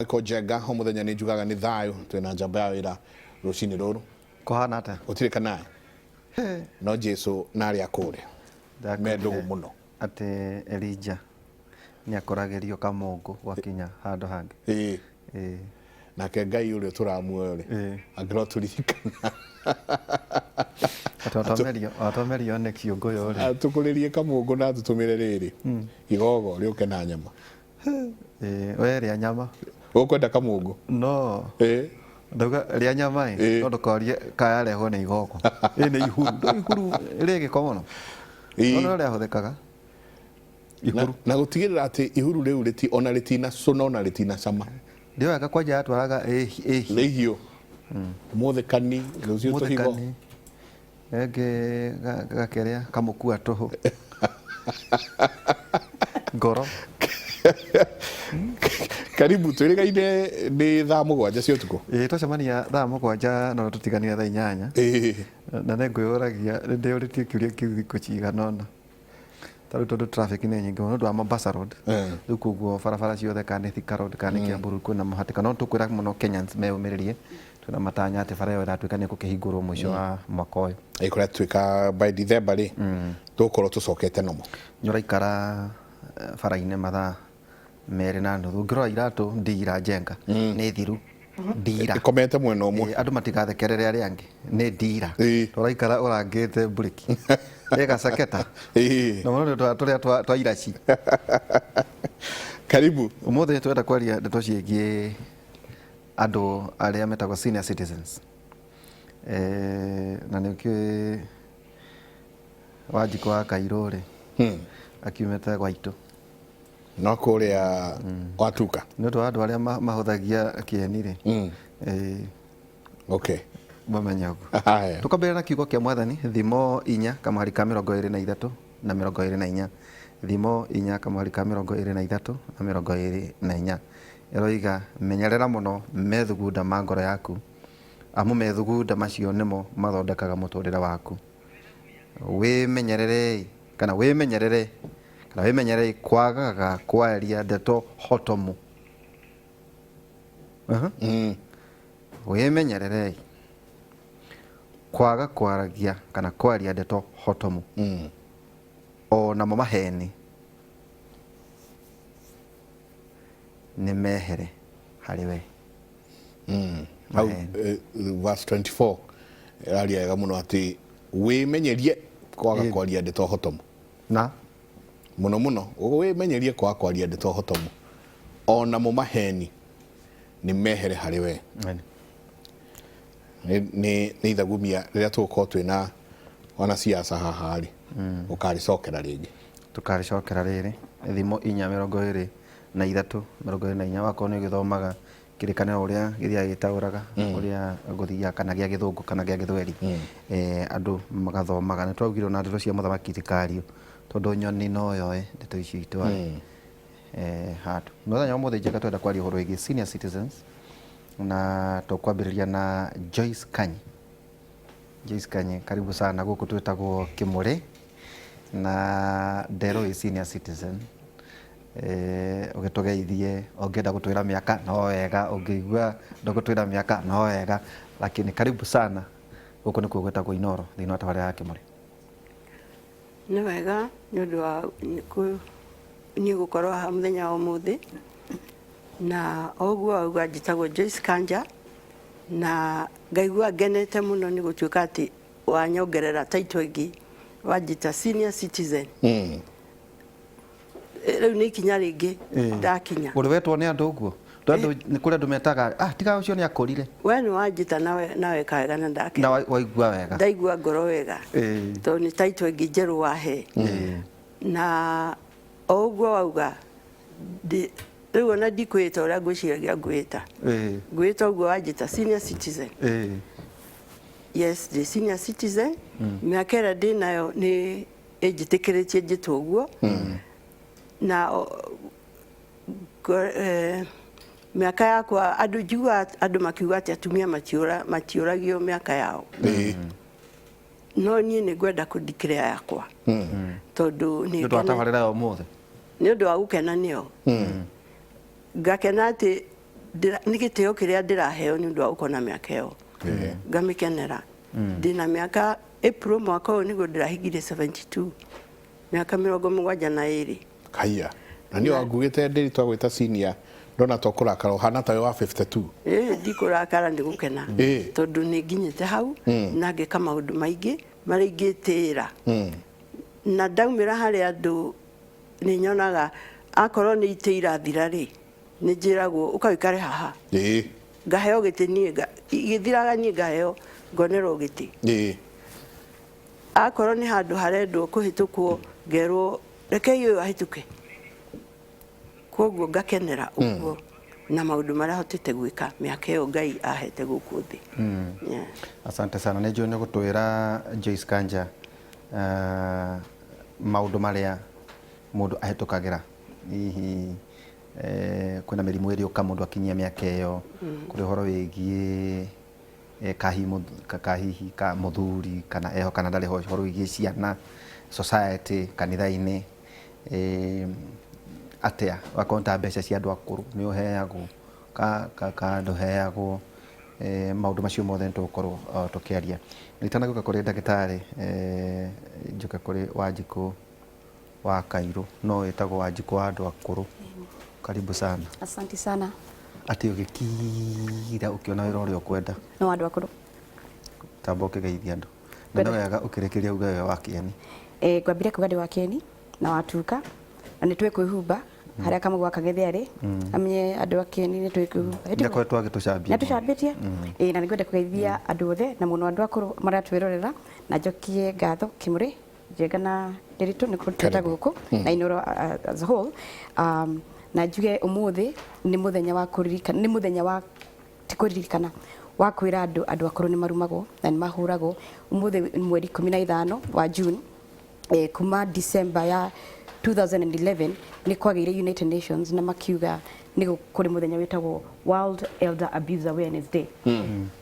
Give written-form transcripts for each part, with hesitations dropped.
Mwathĩko Njenga, o mũthenya nĩ njugaga nĩ thayũ, twĩna njamba ya wĩra rũcinĩ rũrũ. Kũhana atĩa? Gũtirĩ kanaĩ no Jesu na arĩa kũrĩa me ndũgũ mũno. Atĩ Elija nĩ akoragĩrio kamũngũ gwakinya handũ hangĩ. Ĩĩ. Ĩĩ. Nake Ngai ũrĩa ũtũraga muoyo rĩ, angĩrotũririkana. Atĩ watwamerio nĩ kĩũngũyũ rĩ. Atũkũrĩrie kamũngũ na atũtũmĩre rĩrĩ igogo rĩũke na nyama. Ĩĩ, we rĩa nyama. Ũkwenda kamũngũ? No. Ĩĩ. Ndauga rĩa nyama ĩ, no ndũkorie kayarehwo nĩ igogo. Ĩ nĩ ihuru, ndũĩ ihuru rĩ gĩko mũno. No no rĩahũthĩkaga. Ihuru. Na gũtigĩrĩra atĩ ihuru rĩu rĩti ona rĩtina cũna ona rĩtina cama. Ndĩoyaga kwanja yatwaraga ĩ hiũ. Nĩ hiũ. Ũmũthĩ kani, rũciũ tũhigo. Ũmũthĩ kani. Ĩngĩ gakĩrĩa kamũkua tũhũ. Ngoro. Karibu twĩrĩgaine nĩ thaa 7 cia ũtukũ. Ĩĩ, twacemania thaa 7 no tũtiganire thaa 8. Na nĩ ngwĩyũragia, nĩ ndĩyũrĩtie kĩũria kĩu thikũ cigana ũna. Ta rĩu tondũ traffic nĩ nyingĩ mũno nĩ ũndũ wa Mombasa Road. Rĩu koguo barabara ciothe kana nĩ Thika Road kana nĩ Kiambu Road kwĩna mũhatĩkano. No tũkwĩra mũno Kenyans meyũmĩrĩrie, twĩna matanya atĩ bara ĩyo ĩratuĩka nĩ ĩgũkĩhingũrwo mũico wa mwaka ũyũ. Ĩ kũratuĩka by December rĩ, tũgũkorwo tũcokete normal. Nĩ ũraikara bara-inĩ mathaa 2.5. Ũngĩrora iratũ ndira Njenga nĩ thiru. Ndira. Ĩkomete mwena ũmwe. Ĩ, andũ matigathekerere arĩa angĩ nĩ ndira. Ũraikara ũrangĩte mburĩki ĩgaceketa. Na mũno nĩ ũndũ wa tũrĩa twa iraci. Karibu. Ũmũthĩ tũrenda kwaria ndeto ciĩgiĩ andũ arĩa metagwo senior citizens. Na nĩ ũkĩũĩ Wanjikũ wa Kairũ rĩ, akiumĩte gwaitũ. No kũrĩa watuka. Nĩ ũndũ wa andũ arĩa mahũthagia kĩeni rĩ, Okay. Mamenye ũguo. Haya. Tũkambĩrĩria na kiugo kĩa Mwathani, Thimo 4 kamũhari ka 23 na 24. Thimo 4 kamũhari ka 23 na 24. Ĩroiga, menyerera mũno methugunda ma ngoro yaku, amu methugunda macio nĩmo mathondekaga mũtũrĩre waku. Wĩmenyererei kana wĩmenyerere kana wĩmenyererei kwagaga kwaria ndeto hotomu. Wĩmenyererei kwaga kwaragia kana kwaria ndeto hotomu. O namo maheni nĩ mehere harĩ we. Hau verse 24 ĩraria wega mũno atĩ wĩmenyerie kwaga kwaria ndeto hotomu. Na? Mũno mũno wĩmenyerie kwaga kwaria ndeto hotomu. O namo maheni nĩ mehere harĩ we. Nĩ ithagumia rĩrĩa tũgũkorwo twĩna wanasiasa haha rĩ, ũkarĩcokera rĩngĩ. Tũkarĩcokera rĩrĩ. Thimo 4 23 24 wakorwo nĩ ũgĩthomaga kĩrĩkanĩro ũrĩa gĩthiaga gĩtaũraga, ũrĩa gũthiaga kana gĩa gĩthũngũ kana gĩa gĩthweri, andũ magathomaga. Nĩ twaugire ona ndeto cia mũthamaki itikario tondũ nyoni no yoe ndeto icio itware handũ. Mũthenya wa ũmũthĩ Njenga tũrenda kwaria ũhoro wĩgiĩ senior citizens na tũkwambĩrĩria na Joyce Kanyi. Joyce Kanyi, karibu sana gũkũ twĩtagwo Kĩmũrĩ na Nderũ ĩ senior citizen. Ũgĩtũgeithie, ũngĩenda gũtwĩra mĩaka no wega, ũngĩigua ndũgũtwĩra mĩaka no wega, lakini karibu sana gũkũ nĩkuo gwĩtagwo Inooro thĩinĩ wa tabarĩra ya Kĩmũrĩ. Nĩ wega nĩ ũndũ wa niĩ gũkorwo haha mũthenya wa ũmũthĩ, na o ũguo wauga njĩtagwo Joyce Kanja, na ngaigua ngenete mũno nĩ gũtuĩka atĩ wanyongerera title ĩngĩ wanjĩta senior citizen. Rĩu nĩ ikinya rĩngĩ ndakinya. Ũrĩ wetwo nĩ andũ ũguo? Andũ nĩ kũrĩ andũ metaga, ah, tiga ũcio nĩ akũrire. We nĩ wanjĩta na weka wega na ndakena. Na waigua wega. Ndaigua ngoro wega. Tondũ nĩ title ĩngĩ njerũ wahe. Na o ũguo wauga, rĩu ona ndikwĩta ũrĩa ngwĩciragia ngwĩta. Ngwĩta ũguo wanjĩta senior citizen. Yes, ndĩ senior citizen. Mĩaka ĩrĩa ndĩnayo nĩ ĩnjĩtĩkĩrĩtie njĩtwo ũguo. Na mĩaka yakwa, andũ njiguaga andũ makiuga atĩ atumia matiũragio mĩaka yao. No niĩ nĩ ngwenda kũ declare yakwa. Tondũ nĩ Nĩ ũndũ wa tabarĩra ya ũmũthĩ. Nĩ ũndũ wa gũkena nĩyo. Ngakena atĩ Nĩ gĩtĩo kĩrĩa ndĩraheo nĩ ũndũ wa gũkorwo na mĩaka ĩyo, ngamĩkenera. Ndĩna mĩaka, April mwaka ũyũ nĩguo ndĩrahingirie 72, mĩaka 72. Haiya, na niĩ wangugĩte ndĩri twagwĩta senior, ndona to kũrakara ũhana ta wĩ wa 52. Ĩĩ, ndikũrakara, nĩ gũkena, tondũ nĩ nginyĩte hau na ngĩka maũndũ maingĩ marĩa ingĩtĩĩra, na ndaumĩra harĩ andũ nĩ nyonaga akorwo nĩ itĩ irathira rĩ, nĩ njĩragwo ũka ũikare haha, ngaheo gĩtĩ niĩ, gĩthiraga niĩ ngaheo, ngonerwo gĩtĩ. Akorwo nĩ handũ harendwo kũhĩtũkwo, ngerwo rekei ũyũ ahĩtũke. Koguo ngakenera ũguo na maũndũ marĩa hotete gwĩka mĩaka ĩyo Ngai ahete gũkũ thĩ. Yeah. Asante sana. Nĩ njũĩ nĩ gũtwĩra Joyce Kanja maũndũ marĩa mũndũ ahĩtũkagĩra, hihi kwĩna mĩrimũ ĩrĩũka mũndũ akinyia mĩaka ĩyo, kũrĩ ũhoro wĩgiĩ kahihi ka mũthuri kana eho kana ndarĩ ho, ũhoro wĩgiĩ ciana, society, kanitha-inĩ, atĩa wakorwo ta mbeca cia andũ akũrũ nĩ ũheagwo ka ndũheagwo, maũndũ macio mothe nĩ tũgũkorwo tũkĩaria. Itanagũka kũrĩ ndagĩtarĩ, njũke kũrĩ Wanjikũ wa Kairũ, no wĩtagwo Wanjikũ wa andũ akũrũ. Karibu sana. Asante sana. Atĩ ũgĩkira ũkĩona wĩra ũrĩa ũkwenda. No andũ akũrũ. Tamba ũkĩgeithia andũ. Na no wega ũkĩrĩkĩria uge we wa Kĩeni. Ngwambire kuga ndĩ wa Kĩeni na watuka na nĩ twĩ kwĩhumba harĩa kamũgũ gaka gĩthĩ arĩ amenye andũ a Kĩeni nĩ twĩ kwĩhumba. Nĩakoretwo agĩtũcambia. Nĩatũcambĩtie. Ĩĩ, na nĩngwenda kũgeithia andũ othe na mũno andũ akũrũ maratwĩrorera, na njokie ngatho Kĩmũrĩ Njenga na Ndiritu nĩ kũtwĩta gũkũ na Inooro as a whole, na njuge ũmũthĩ nĩ mũthenya wa kũririkana, nĩ mũthenya wa ti kũririkana, wa kwĩra andũ andũ akũrũ nĩ marumagwo na nĩ mahũragwo. Ũmũthĩ mweri 15 wa June, kuma December ya 2011 nĩ kwagĩire United Nations na makiuga nĩ kũrĩ mũthenya wĩtagwo World Elder Abuse Awareness Day,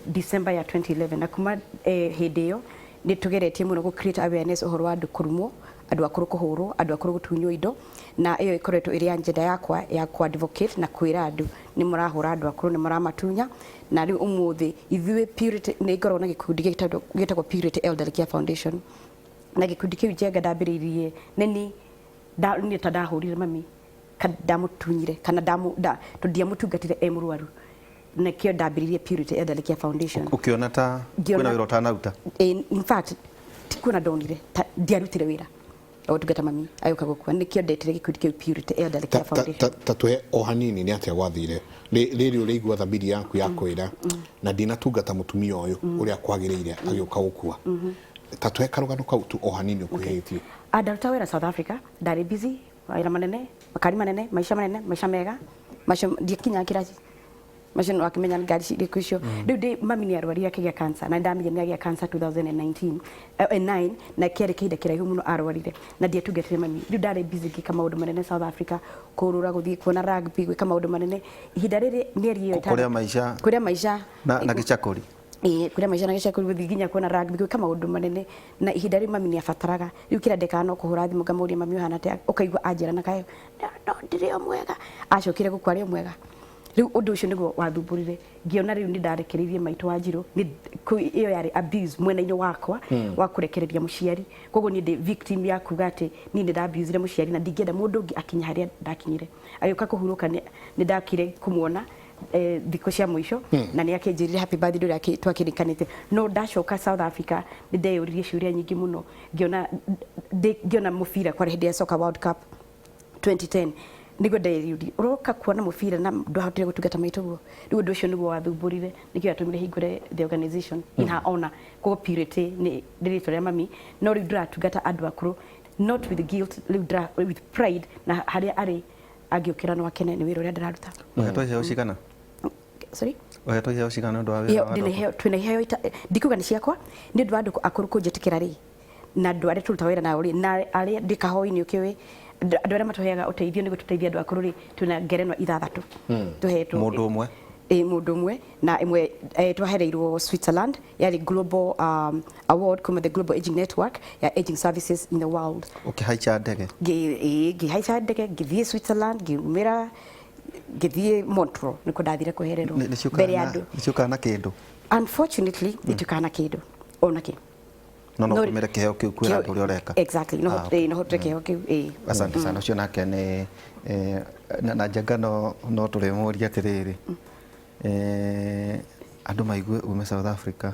December ya 2011, na kuma hĩndĩ ĩyo nĩ tũgeretie mũno gũ create awareness ũhoro wa andũ kũrumwo, andũ akũrũ kũhũrwo, andũ akũrũ gũtunywo indo, na ĩyo ĩkoretwo ĩrĩ agenda yakwa ya kũ advocate na kwĩra andũ nĩ mũrahũra andũ akũrũ, nĩ mũramatunya. Na rĩu ũmũthĩ ithuĩ Purity nĩ ngoragwo na gĩkundi gĩtagwo Purity Elderly Care Foundation, na gĩkundi kĩu Njenga ndambĩrĩirie nĩ niĩ ta ndahũrire mami, ndamũtunyire kana tondũ ndiamũtungatire e mũrwaru, nĩkĩo ndambĩrĩirie Purity Elderly Care Foundation. Ũkĩona ta kwĩna wĩra ũtanaruta? In fact ti kuona ndonire ndiarutire wĩra wa gũtungata mami agĩũka gũkua, nĩkĩo ndetire gĩkundi kĩu Purity Elderly Care Foundation. Ta tũhe o hanini nĩ atĩa gwathire rĩrĩ ũrĩigua thamiri yaku ya kwĩra na ndinatungata mũtumia ũyũ ũrĩa kwagĩrĩire agĩũka gũkua, ta tũhe karũgano kau tu o hanini ũkuhĩhĩtie. Ndaruta wĩra South Africa, ndarĩ busy, mawĩra manene, makari manene, maica manene, maica mega macio ndiakinyaga kĩraci macio nĩ wakĩmenya ngari cirĩkũ icio. Rĩu ndĩ mami nĩ arwarire akĩgĩa cancer, na ndamenyire nĩ agĩa cancer 2019 9, na kĩarĩ kĩhinda kĩraihu mũno arwarire na ndiatungatire mami. Rĩu ndarĩ busy ngĩka maũndũ manene South Africa, kũrũra, gũthiĩ kuona rugby, gwĩka maũndũ manene ihinda rĩrĩ mĩeri ĩyo kũrĩa maica kũrĩa maica na gĩcakũri. Ĩĩ, kũrĩa maica na gĩcakũri, gũthiĩ nginya kuona rugby, gwĩka maũndũ manene, na ihinda rĩu mami nĩ abataraga. Rĩu kĩrĩa ndekaga no kũhũra thimũ ngamũria, "Mami, ũhana atĩa?" Ũkaigua anjĩra na kayo, "No ndĩrĩ o mwega." Acokire gũkua arĩ o mwega. Rĩu ũndũ ũcio nĩguo wathumbũrire, ngĩona rĩu nĩ ndarekereirie maitũ wa Njirũ, ĩyo yarĩ abuse mwena-inĩ wakwa wa kũrekereria mũciari. Koguo niĩ ndĩ victim ya kuga atĩ niĩ nĩ ndabusire mũciari na ndingĩenda mũndũ ũngĩ akinya harĩa ndakinyire. Agĩũka kũhurũka nĩ ndakire kũmuona thikũ cia mũico, na nĩ akĩnjĩrire happy birthday ũrĩa twakĩrĩkanĩte. No ndacoka South Africa nĩ ndeyũririe ciũria nyingĩ mũno, ngĩona mũbira kwarĩ hĩndĩ ya Soccer World Cup 2010, nĩguo ndeyũririe, ũroka kuona mũbira na ndwahotire gũtungata maitũ guo. Rĩu ũndũ ũcio nĩguo wathumbũrire, nĩkĩo yatũmire hingũre the organization in her honor. Koguo Purity nĩ rĩtwa rĩa mami, no rĩu ndĩratungata andũ akũrũ not with guilt, rĩu with pride, na harĩa arĩ angĩũkĩra no akene nĩ wĩra ũrĩa ndĩraruta. Ũhetwo iheo cigana? Sorry? Ũhetwo iheo cigana nĩ ũndũ wa wĩra wa andũ akũrũ? Twĩna iheo, ndikuga nĩ ciakwa, nĩ ũndũ wa andũ akũrũ kũnjĩtĩkĩra rĩ, na andũ arĩa tũrutaga wĩra nao rĩ, na arĩa ndĩ kahoi-inĩ ũkĩũĩ, andũ arĩa matũheaga ũteithio nĩguo tũteithie andũ akũrũ rĩ, twĩna ngerenwa 6 tũhetwo. Mũndũ ũmwe? Ĩ, mũndũ ũmwe, na ĩmwe twahereirwo Switzerland, yarĩ global award kuma the Global Aging Network ya aging services in the world. Ũkĩhaica ndege? Ngĩhaica ndege ngĩthiĩ Switzerland, ngiumĩra Ngĩthiĩ Montreal nĩkuo ndathire kwehererwo mbere ya andũ. Nĩ ciũkaga na kĩndũ? Unfortunately, itiũkaga na kĩndũ ona kĩ. No ũtũmĩre kĩheo kĩu kwĩra andũ ũrĩa ũreka. Exactly, no. Ah, okay. No hote kĩheo kĩu, ĩĩ. Asante sana. Ũcio nake nĩ na Njenga, no tũrĩmũria atĩrĩrĩ, andũ maigue ume South Africa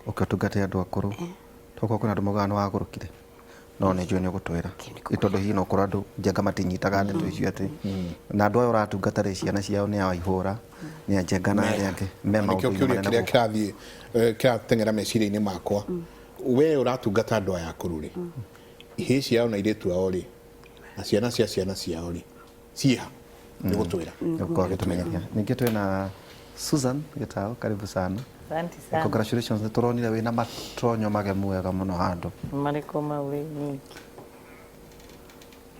ũke ũtungate andũ akũrũ, tokorwo kwĩna andũ maugaga nĩ wagũrũkire, no nĩ njũĩ nĩ ũgũtwĩra. Nĩ Nĩ tondũ hihi no ũkorwo andũ, Njenga, matinyitaga ndeto icio atĩ na andũ aya ũratungata rĩ, ciana ciao nĩ a Waihũra, nĩ a Njenga na arĩa angĩ me Nĩkĩo maũndũ-inĩ kĩũria manene kĩrĩa gũkũ. Kĩrathiĩ kĩrateng'era meciria-inĩ makwa, we ũratungata andũ aya akũrũ rĩ, ihĩĩ ciao na airĩtu ao rĩ, na ciana cia ciana ciao rĩ, ciĩha? Nĩ gũtwĩra. Gũkorwo agĩtũmenyithia. Ningĩ twĩna Susan Gĩtaũ, karibu sana. Asante sana. Congratulations, nĩ tũronire wĩna matonyo magemu wega mũno handũ. Marĩkũ mau rĩ nyingĩ?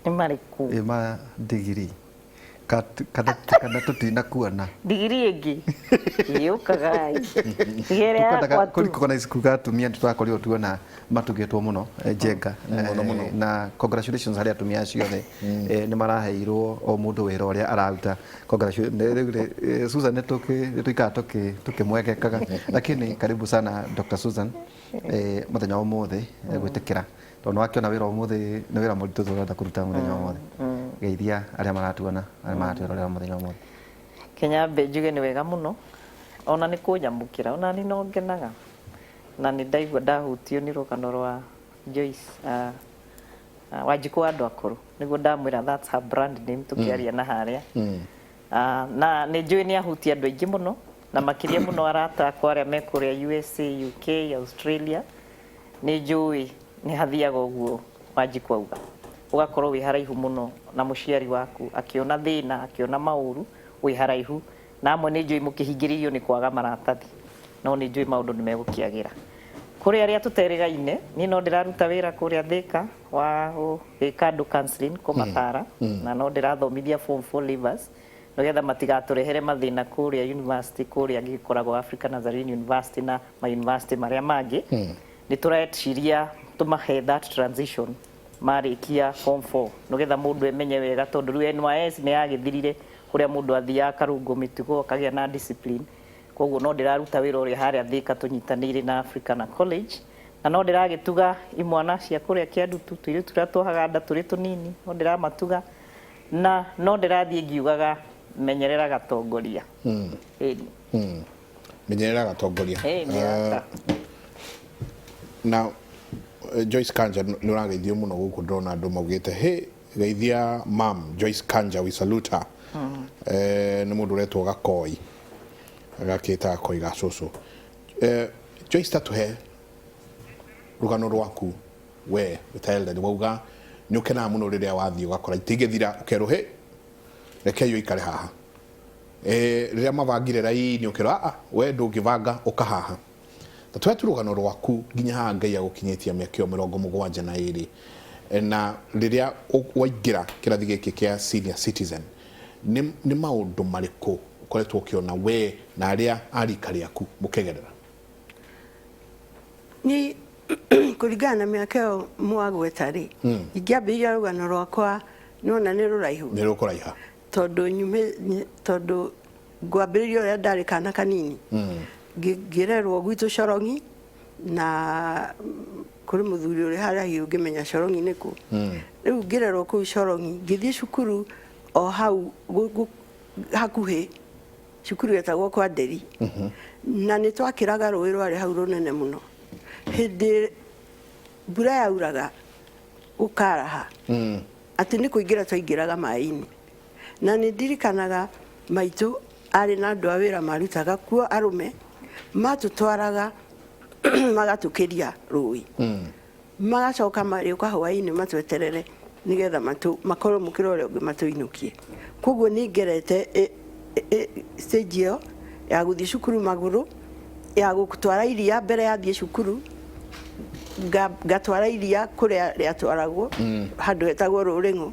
Nĩ marĩkũ? Ĩ ma ndigiri kana tũtinakuona. Ndigiri ĩngĩ ĩyũkaga tigere yakwa tu. Kũrikogonize kuga atumia nĩ tũrakorirwo tuona matugĩtwo mũno, Njenga. Mũno, mũno. Na congratulations harĩ atumia acio othe. Nĩ maraheirwo o mũndũ wĩra ũrĩa araruta. Congratulations. Rĩu rĩ, Susan, nĩ tũikara tũkĩmwegekaga, lakini karibu sana Dr. Susan, mũthenya wa ũmũthĩ, gwĩtĩkĩra tondũ nĩ wakĩona wĩra ũmũthĩ nĩ wĩra mũritũ tũrenda kũruta mũthenya wa ũmũthĩ. Geithia arĩa maratuona, arĩa maratwĩrorera mũthenya wa ũmũthĩ. Kenya mbe njuge nĩ wega mũno ona nĩ kũnyamũkĩra, ona ni no ngenaga na nĩ ndaigua ndahutio nĩ rũgano rwa Joyce Wanjikũ wa andũ akũrũ, nĩguo ndamwĩra that's her brand name tũkĩaria na harĩa. Na nĩ njũĩ nĩ ahutia andũ aingĩ mũno, na makĩria mũno arata akwa arĩa me kũrĩa USA, UK, Australia. Nĩ njũĩ nĩ hathiaga ũguo Wanjikũ auga, ũgakorwo wĩ haraihu mũno na mũciari waku akĩona thĩna, akĩona maũru, wĩ haraihu na amwe. Nĩ njũĩ mũkĩhingĩrĩirio nĩ kwaga maratathi, no nĩ njũĩ maũndũ nĩ megũkĩagĩra. Kũrĩ arĩa tũterĩgaine, niĩ no ndĩraruta wĩra kũrĩa Thĩka wa gwĩka andũ counseling, kũmatara, na no ndĩrathomithia form 4 leavers nĩgetha matigatũrehere mathĩna kũrĩa university, kũrĩa gĩkoragwo Africa Nazarene University na ma university marĩa mangĩ. Nĩ tũreciria tũmahe that transition marĩkia form 4, nĩgetha mũndũ emenye wega, tondũ rĩu NYS nĩ yagĩthirire, kũrĩa mũndũ athiaga akarũngwo mĩtugo, akagĩa na discipline. Koguo no ndĩraruta wĩra ũrĩa harĩa Thĩka tũnyitanĩire na Africana College, na no ndĩragĩtuga imwana cia kũrĩa Kĩandutu, tũirĩtu tũrĩa tuohaga nda tũrĩ tũnini, no ndĩramatuga, na no ndĩrathiĩ ngiugaga menyerera gatongoria. Ĩni. Menyerera gatongoria. Ĩni, ata. Na Joyce Kanja, nĩ ũrageithio mũno gũkũ. Ndĩrona andũ maugĩte, "Hey, geithia mam Joyce Kanja, we salute her." Nĩ mũndũ ũretwo Gakoi, agakĩta Gakoi ga cũcũ. Joyce, tatũhe rũgano rwaku we ta elderly. Wauga nĩ ũkenaga mũno rĩrĩa wathiĩ ũgakora itingĩthira, ũkerwo, "Hey, reke yo ikare haha." Rĩrĩa mabangire raini, ũkerwo, "Aa, we ndũngĩbanga, ũka haha." Ta tũhe tu rũgano rwaku nginya haha Ngai agũkinyĩtie mĩaka ĩyo 72, na rĩrĩa waingĩra kĩrathi gĩkĩ kĩa senior citizen, nĩ maũndũ marĩkũ ũkoretwo ũkĩona we na arĩa a rika rĩaku mũkĩgerera? Ni kũringana na mĩaka ĩyo mwagweta rĩ, ingĩambĩrĩria rũgano rwakwa nĩwona nĩ rũraihu. Nĩ rũkũraiha. Tondũ nyume tondũ ngwambĩrĩria ũrĩa ndarĩ kana kanini. Ngĩrerwo gwitũ Corongi, na kũrĩ mũthuri ũrĩ harĩa hihi ũngĩmenya Corongi nĩ kũ. Rĩu ngĩrerwo kũu Corongi, ngĩthiĩ cukuru o hau hakuhĩ, cukuru yetagwo kwa Nderi, na nĩ twakĩraga rũĩ rwarĩ hau rũnene mũno. Hĩndĩ mbura yauraga gũkaraha, atĩ nĩ kũingĩra twaingĩraga maĩ-inĩ. Na nĩ ndirikanaga maitũ arĩ na andũ a wĩra marutaga kuo, arũme matũtwaraga magatũkĩria rũĩ, magacoka marĩũka hwaĩ-inĩ matweterere nĩgetha makorwo mũkĩra ũrĩa ũngĩ matũinũkie. Koguo nĩ ngerete stage ĩyo ya gũthiĩ cukuru magũrũ, ya gũtwara iria mbere ya thiĩ cukuru, ngatwara iria kũrĩa rĩatwaragwo handũ hetagwo Rũrĩng'ũ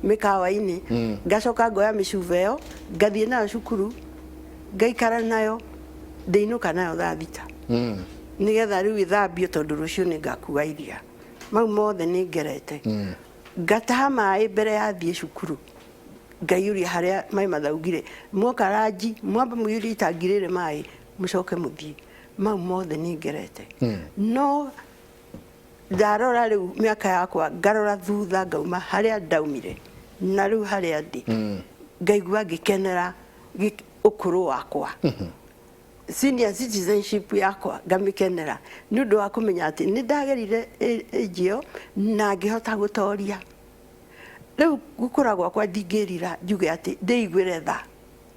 mĩkawa-inĩ, ngacoka ngoya mĩcuba ĩyo, ngathiĩ nayo cukuru, ngaikara nayo, ndĩinũka nayo thaa 6 nĩgetha rĩu ĩthambio, tondũ rũciũ nĩ ngakua iria. Mau mothe nĩ ngerete. Ngataha maĩ mbere ya thiĩ cukuru. Ngaiyũria harĩa maĩ mathaugire. Mwoka ranji, mwambe mũiyũrie itangi rĩrĩ maĩ, mũcoke mũthiĩ. Mau mothe nĩ ngerete. No ndarora rĩu mĩaka yakwa, ngarora thutha ngauma harĩa ndaumire na rĩu harĩa ndĩ, ngaigua ngĩkenera ũkũrũ wakwa. Senior citizenship yakwa ngamĩkenera nĩ ũndũ wa kũmenya atĩ nĩ ndagerire age ĩyo na ngĩhota gũtoria. Rĩu gũkũra gwakwa ndingĩrira njuge atĩ ndĩiguĩre tha,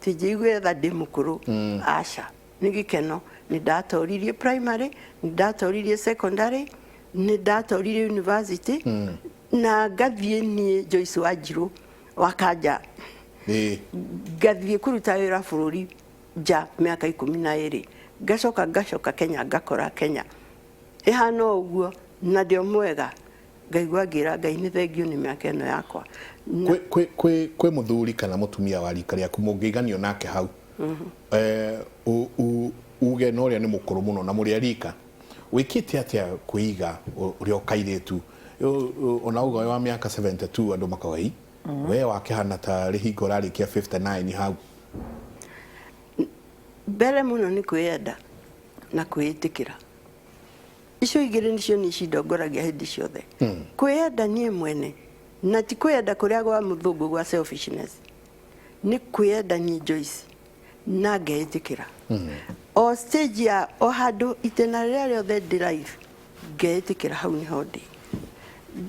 ti njĩiguĩre tha ndĩ mũkũrũ, aca, nĩ gĩkeno. Nĩ ndatoririe primary, nĩ ndatoririe secondary, nĩ ndatoririe university, na ngathiĩ niĩ Joyce Wanjirũ wa Kanja, ngathiĩ kũruta wĩra bũrũri nja mĩaka 12, ngacoka ngacoka Kenya, ngakora Kenya ĩhana o ũguo na ndĩ o mwega, ngaigua ngĩra Ngai nĩ thengio nĩ mĩaka ĩno yakwa. Kwĩ mũthuri kana mũtumia wa rika rĩaku mũngĩiganio nake hau, uge na ũrĩa nĩ mũkũrũ mũno na mũrĩ a rika, wĩkĩte atĩa kwĩiga ũrĩ o kairĩtu? Ona uga wa mĩaka 72 andũ makauga, ĩ, we wakĩhana ta rĩhingo ũrarĩkia 59 hau. Mbere mũno nĩ kwĩyenda na kwĩĩtĩkĩra. Icio igĩrĩ nĩcio niĩ cindongoragia hĩndĩ ciothe. Kwĩyenda niĩ mwene, na ti kwĩyenda kũrĩa gwa mũthũngũ gwa selfishness, nĩ kwĩyenda niĩ Joyce na ngeĩtĩkĩra. O stage ya o handũ itĩna rĩrĩa rĩothe ndĩ life, ngeĩtĩkĩra hau nĩho ndĩ.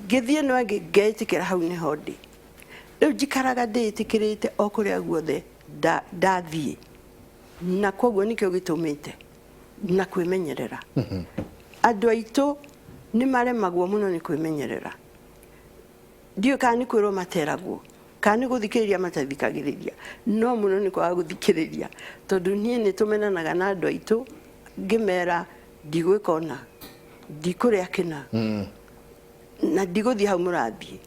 Ngĩthiĩ ĩno ĩngĩ ngeĩtĩkĩra hau nĩho ndĩ. Rĩu njikaraga ndĩĩtĩkĩrĩte o kũrĩa guothe ndathiĩ. Na koguo nĩkĩo gĩtũmĩte na kwĩmenyerera. Andũ aitũ nĩ maremagwo mũno nĩ kwĩmenyerera. Ndiũĩ kana nĩ kwĩrwo materagwo, kana nĩ gũthikĩrĩria matathikagĩrĩria, no mũno nĩ kwaga gũthikĩrĩria. Tondũ niĩ nĩ tũmenanaga na andũ aitũ, ngĩmera ndigwĩka ũna, ndikũrĩa kĩna, na ndigũthiĩ hau mũrathiĩ.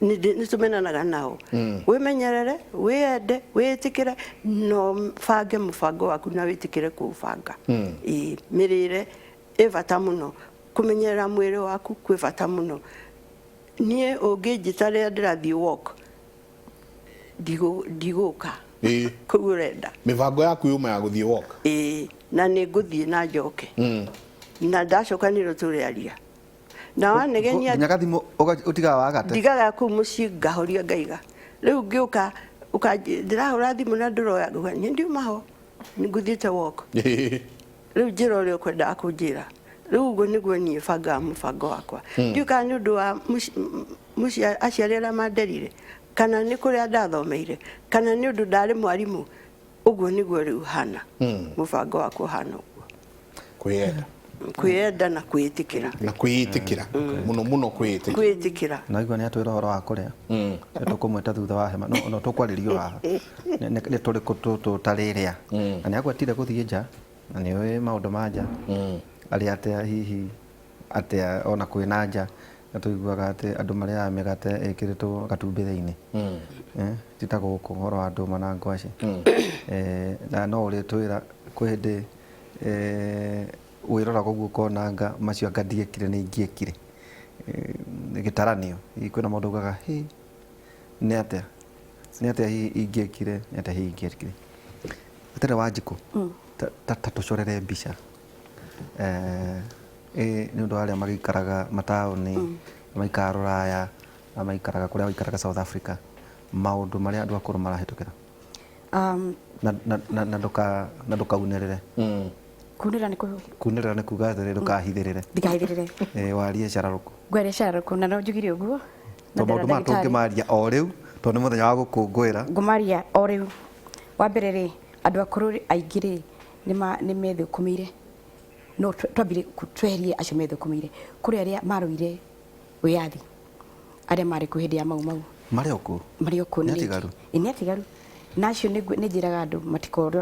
Nĩ tũmenanaga nao. Wĩmenyerere, wĩyende, wĩĩtĩkĩre, na ũbange mũbango waku na wĩtĩkĩre kũũbanga. Ĩĩ, mĩrĩre ĩ bata mũno, kũmenyerera mwĩrĩ waku kwĩ bata mũno. Niĩ ũngĩnjĩta rĩrĩa ndĩrathiĩ walk, ndigũka kũu ũrenda. Mĩbango yaku yuma ya gũthiĩ walk? Ĩĩ, na nĩ ngũthiĩ na njoke. Na ndacoka nĩrĩo tũrĩaria. Na wanegenia nginya gathimũ ũtigaga wagate. Ndigaga kũu mũciĩ ngahoria ngaiga. Rĩu ngĩũka, ndĩrahũra thimũ na ndũroya, ngauga niĩ ndiuma ho, nĩngũthiĩte walk. Rĩu njĩra ũrĩa ũkwendaga kũnjĩra. Rĩu ũguo nĩguo niĩ bangaga mũbango wakwa. Ndiũĩ kana nĩ ũndũ wa aciari arĩa manderire, kana nĩ kũrĩa ndathomeire, kana nĩ ũndũ ndarĩ mwarimũ. Ũguo nĩguo rĩu hana. Mũbango wakwa ũhana ũguo. Kwĩyenda. Kwĩyenda na kwĩĩtĩkĩra. Na kwĩĩtĩkĩra. Mũno mũno kwĩĩtĩkĩra. Kwĩĩtĩkĩra. Na igua nĩ atwĩra ũhoro wa kũrĩa. Nĩ tũkũmwĩta thutha wa hema. No tũkwarĩrio haha. Nĩ tũrĩkũ tũtũ tarĩrĩa. Na nĩ agwetire gũthiĩ nja. Na nĩ ũĩ maũndũ ma nja. Arĩa atĩa hihi atĩa ona kwĩna nja. Na tũiguaga atĩ andũ marĩaga mĩgate ĩkĩrĩtwo gatumbĩ thĩinĩ. Ti ta gũkũ ũhoro wa ndũma na ngwacĩ. Na no ũrĩtwĩra kwĩ hĩndĩ wĩroraga ũguo ũkona anga macio anga ndiekire nĩ ingĩekire. Gĩtaranio, hihi kwĩna mũndũ ugaga hĩ nĩ atĩa? Nĩ atĩa hihi ingĩekire? Nĩ atĩa hihi ingĩekire? Atere Wanjikũ, ta tũcorere mbica. Nĩ ũndũ wa arĩa magĩikaraga mataũni, maikaraga rũraya, na maikaraga kũrĩa maikaraga South Africa, maũndũ marĩa andũ akũrũ marahĩtũkĩra. Na ndũkaunĩrĩre. Kunĩrĩra nĩ kũ- Kunĩrĩra nĩ kuga atĩrĩ, ndũkahithĩrĩre. Ndikahithĩrĩre. Warie cararũkũ. Ngwaria cararũkũ na no njugire ũguo. Na Tondũ maũndũ maya tũngĩmaria o rĩu, tondũ nĩ mũthenya wa gũkũngũĩra. Ngũmaria o rĩu. Wa mbere rĩ, andũ akũrũ aingĩ rĩ, nĩ methũkũmĩire. No twambire tweherie acio methũkũmĩire. Kũrĩ arĩa marũire wĩyathi, arĩa marĩ kuo hĩndĩ ya Mau Mau. Marĩ o kuo? Marĩ o kuo, Nĩ nĩ atigaru? Ĩ, nĩ atigaru. Na acio nĩ njĩraga andũ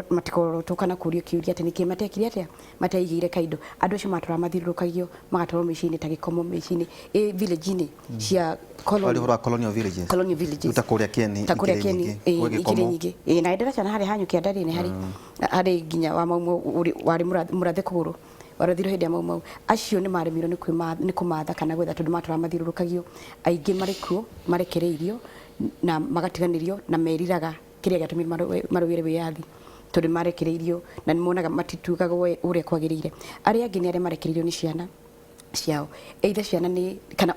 matikorotwo kana kũũrio kĩũria atĩ nĩkĩ matekire atĩa, mateigĩire kaindo. Andũ acio matũraga mathiũrũrũkagio, magatwarwo mĩciĩ-inĩ ta Gĩkomo, mĩciĩ-inĩ, ĩ, village-inĩ cia colony. Warĩ ũhoro wa colonial villages. Colonial villages. Ta kũrĩa Kieni, Ta kũrĩa ikĩrĩ Kieni, nyingĩ. ĩ, Gwĩ ikĩrĩ Gĩkomo. nyingĩ. Ĩ, na ndĩracana harĩa Hanyũkĩanda rĩ, nĩ harĩ, harĩ nginya wa Mau Mau warĩ mũrathe kũgũrũ. Warathirwo hĩndĩ ya Mau Mau. Acio nĩ maremirwo nĩ kũmatha kana gwetha tondũ matũraga mathiũrũrũkagio. Aingĩ marĩ kuo marekereirio na magatiganĩrio na meriraga kĩrĩa gĩatũmire marũĩre wĩyathi tondũ nĩ marekereirio na nĩ monaga matitugagwo ũrĩa kwagĩrĩire. Arĩa angĩ nĩ arĩa marekereirio nĩ ciana ciao, either ciana nĩ kana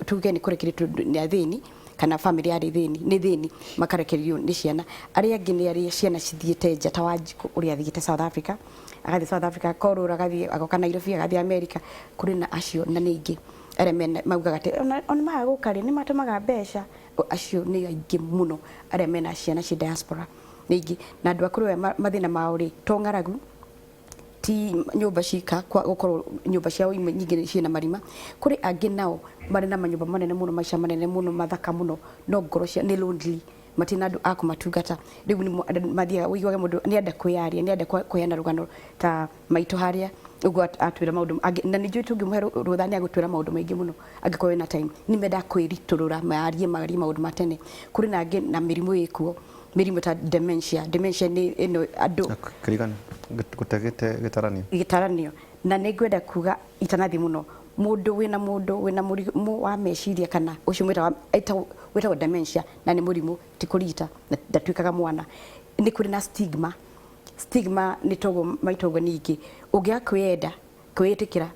tuge nĩ kũrekererio tondũ nĩ athĩni kana famĩlĩ yarĩ thĩni nĩ thĩni makarekererio nĩ ciana. Arĩa angĩ nĩ arĩa ciana cithiĩte nja ta Wanjikũ ũrĩa athiĩte South Africa, agathiĩ South Africa akorũra, agathiĩ agoka Nairobi, agathiĩ America. Kũrĩ na acio na nĩ aingĩ arĩa mena maugaga atĩ ona maga gũka rĩ nĩ matũmaga mbeca. Acio nĩ aingĩ mũno arĩa mena ciana ci diaspora nĩ aingĩ. Na andũ akũrũ aya mathĩna mao rĩ to ng'aragu, ti nyũmba cika kwa gũkorwo nyũmba ciao imwe nyingĩ ciĩna marima. Kũrĩ angĩ nao marĩ na manyũmba manene mũno, maica manene mũno, mathaka mũno, no ngoro cia nĩ lonely, matirĩ na andũ a kũmatungata. Rĩu nĩ mathiaga ũiguage mũndũ nĩ enda kwĩyaria, nĩ enda kũheana rũgano ta maitũ harĩa ũguo atwĩra maũndũ angĩ, na nĩ njũĩ tũngĩmũhe rũtha nĩ agũtwĩra maũndũ maingĩ mũno angĩkorwo wĩna time. Nĩ mendaga kwĩritũrũra, marie marie maũndũ ma tene. Kũrĩ na angĩ na mĩrimũ ĩkuo, mĩrimũ ta dementia. Dementia nĩ ĩno andũ Kĩrigano gũte gĩtaranio. Gĩtaranio. Na nĩ ngwenda kuga itanathiĩ mũno, mũndũ wĩna mũrimũ wa meciria kana ũcio wĩtagwo dementia, na nĩ mũrimũ ti kũrigita na ndatuĩkaga mwana, nĩ kũrĩ na stigma. Stigma nĩ toguo maitũ ũguo. Ningĩ ũngĩaga kwĩyenda, kwĩĩtĩkĩra,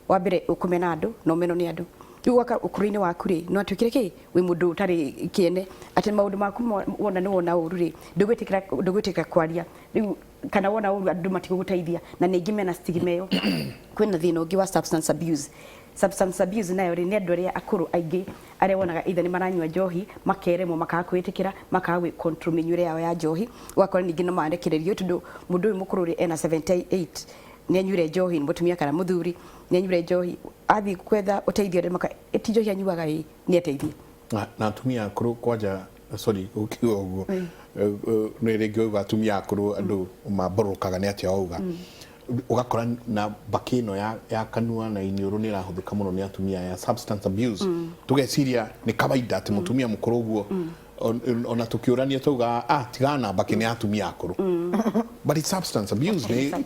wa mbere ũkũmena andũ na ũmenwo nĩ andũ. Rĩu gwaka ũkũrũ-inĩ waku rĩ, no atuĩkire kĩ wĩ mũndũ ũtarĩ kĩene, atĩ maũndũ maku wona nĩ wona ũru rĩ, ndũgwĩtĩkĩra kwaria rĩu, kana wona ũru andũ matigũgũteithia, na nĩ aingĩ mena stigma ĩyo. Kwĩna thĩna ũngĩ wa substance abuse. Substance abuse nayo rĩ, nĩ andũ arĩa akũrũ aingĩ arĩa wonaga either nĩ maranyua njohi makeremwo, makaga kwĩĩtĩkĩra, makaga gwĩ control mĩnyuĩre yao ya njohi. Ũgakora ningĩ no marekererio tondũ mũndũ ũyũ mũkũrũ rĩ, ena 78, nĩ anyuire njohi, nĩ mũtumia kana mũthuri, nĩ anyuire njohi, athiĩ gwetha ũteithio andũ maka ti njohi anyuaga ĩ nĩ ateithie. Na atumia akũrũ kwanja, sorry ũkiuga ũguo, nĩ rĩngĩ wauga atumia akũrũ andũ mambũrũkaga nĩ atĩa wauga, ũgakora na mbakĩ ĩno ya kanua na iniũrũ nĩ ĩrahũthĩka mũno nĩ atumia ya substance abuse. Tũgeciria nĩ kawaida atĩ mũtumia mũkũrũ ũguo, ona tũkĩũrania tauga, "Ah, tigana na mbakĩ, nĩ atumia akũrũ," but it's substance abuse nĩ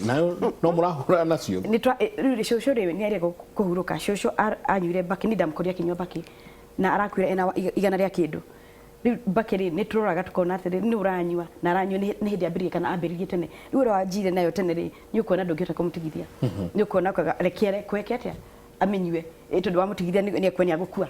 nayo no mũrahũrana nacio. Nĩ twa rĩu rĩ, cũcũ rĩ nĩ arega kũhurũka. Cũcũ anyuire mbakĩ, nĩ ndamũkorire akĩnyua mbakĩ na arakuire ena 100 rĩa kĩndũ. Rĩu mbakĩ rĩ, nĩ tũroraga tũkona atĩrĩ, nĩ ũranyua na aranyua nĩ hĩndĩ ambĩrĩrie kana ambĩrĩrie tene. Rĩu ũrĩa wanjire nayo tene rĩ, nĩ ũkuona ndũngĩhota kũmũtigithia, nĩ ũkuona ũkauga reke kweke atĩa amĩnyue, tondũ wamũtigithia nĩ ekuona nĩ agũkua.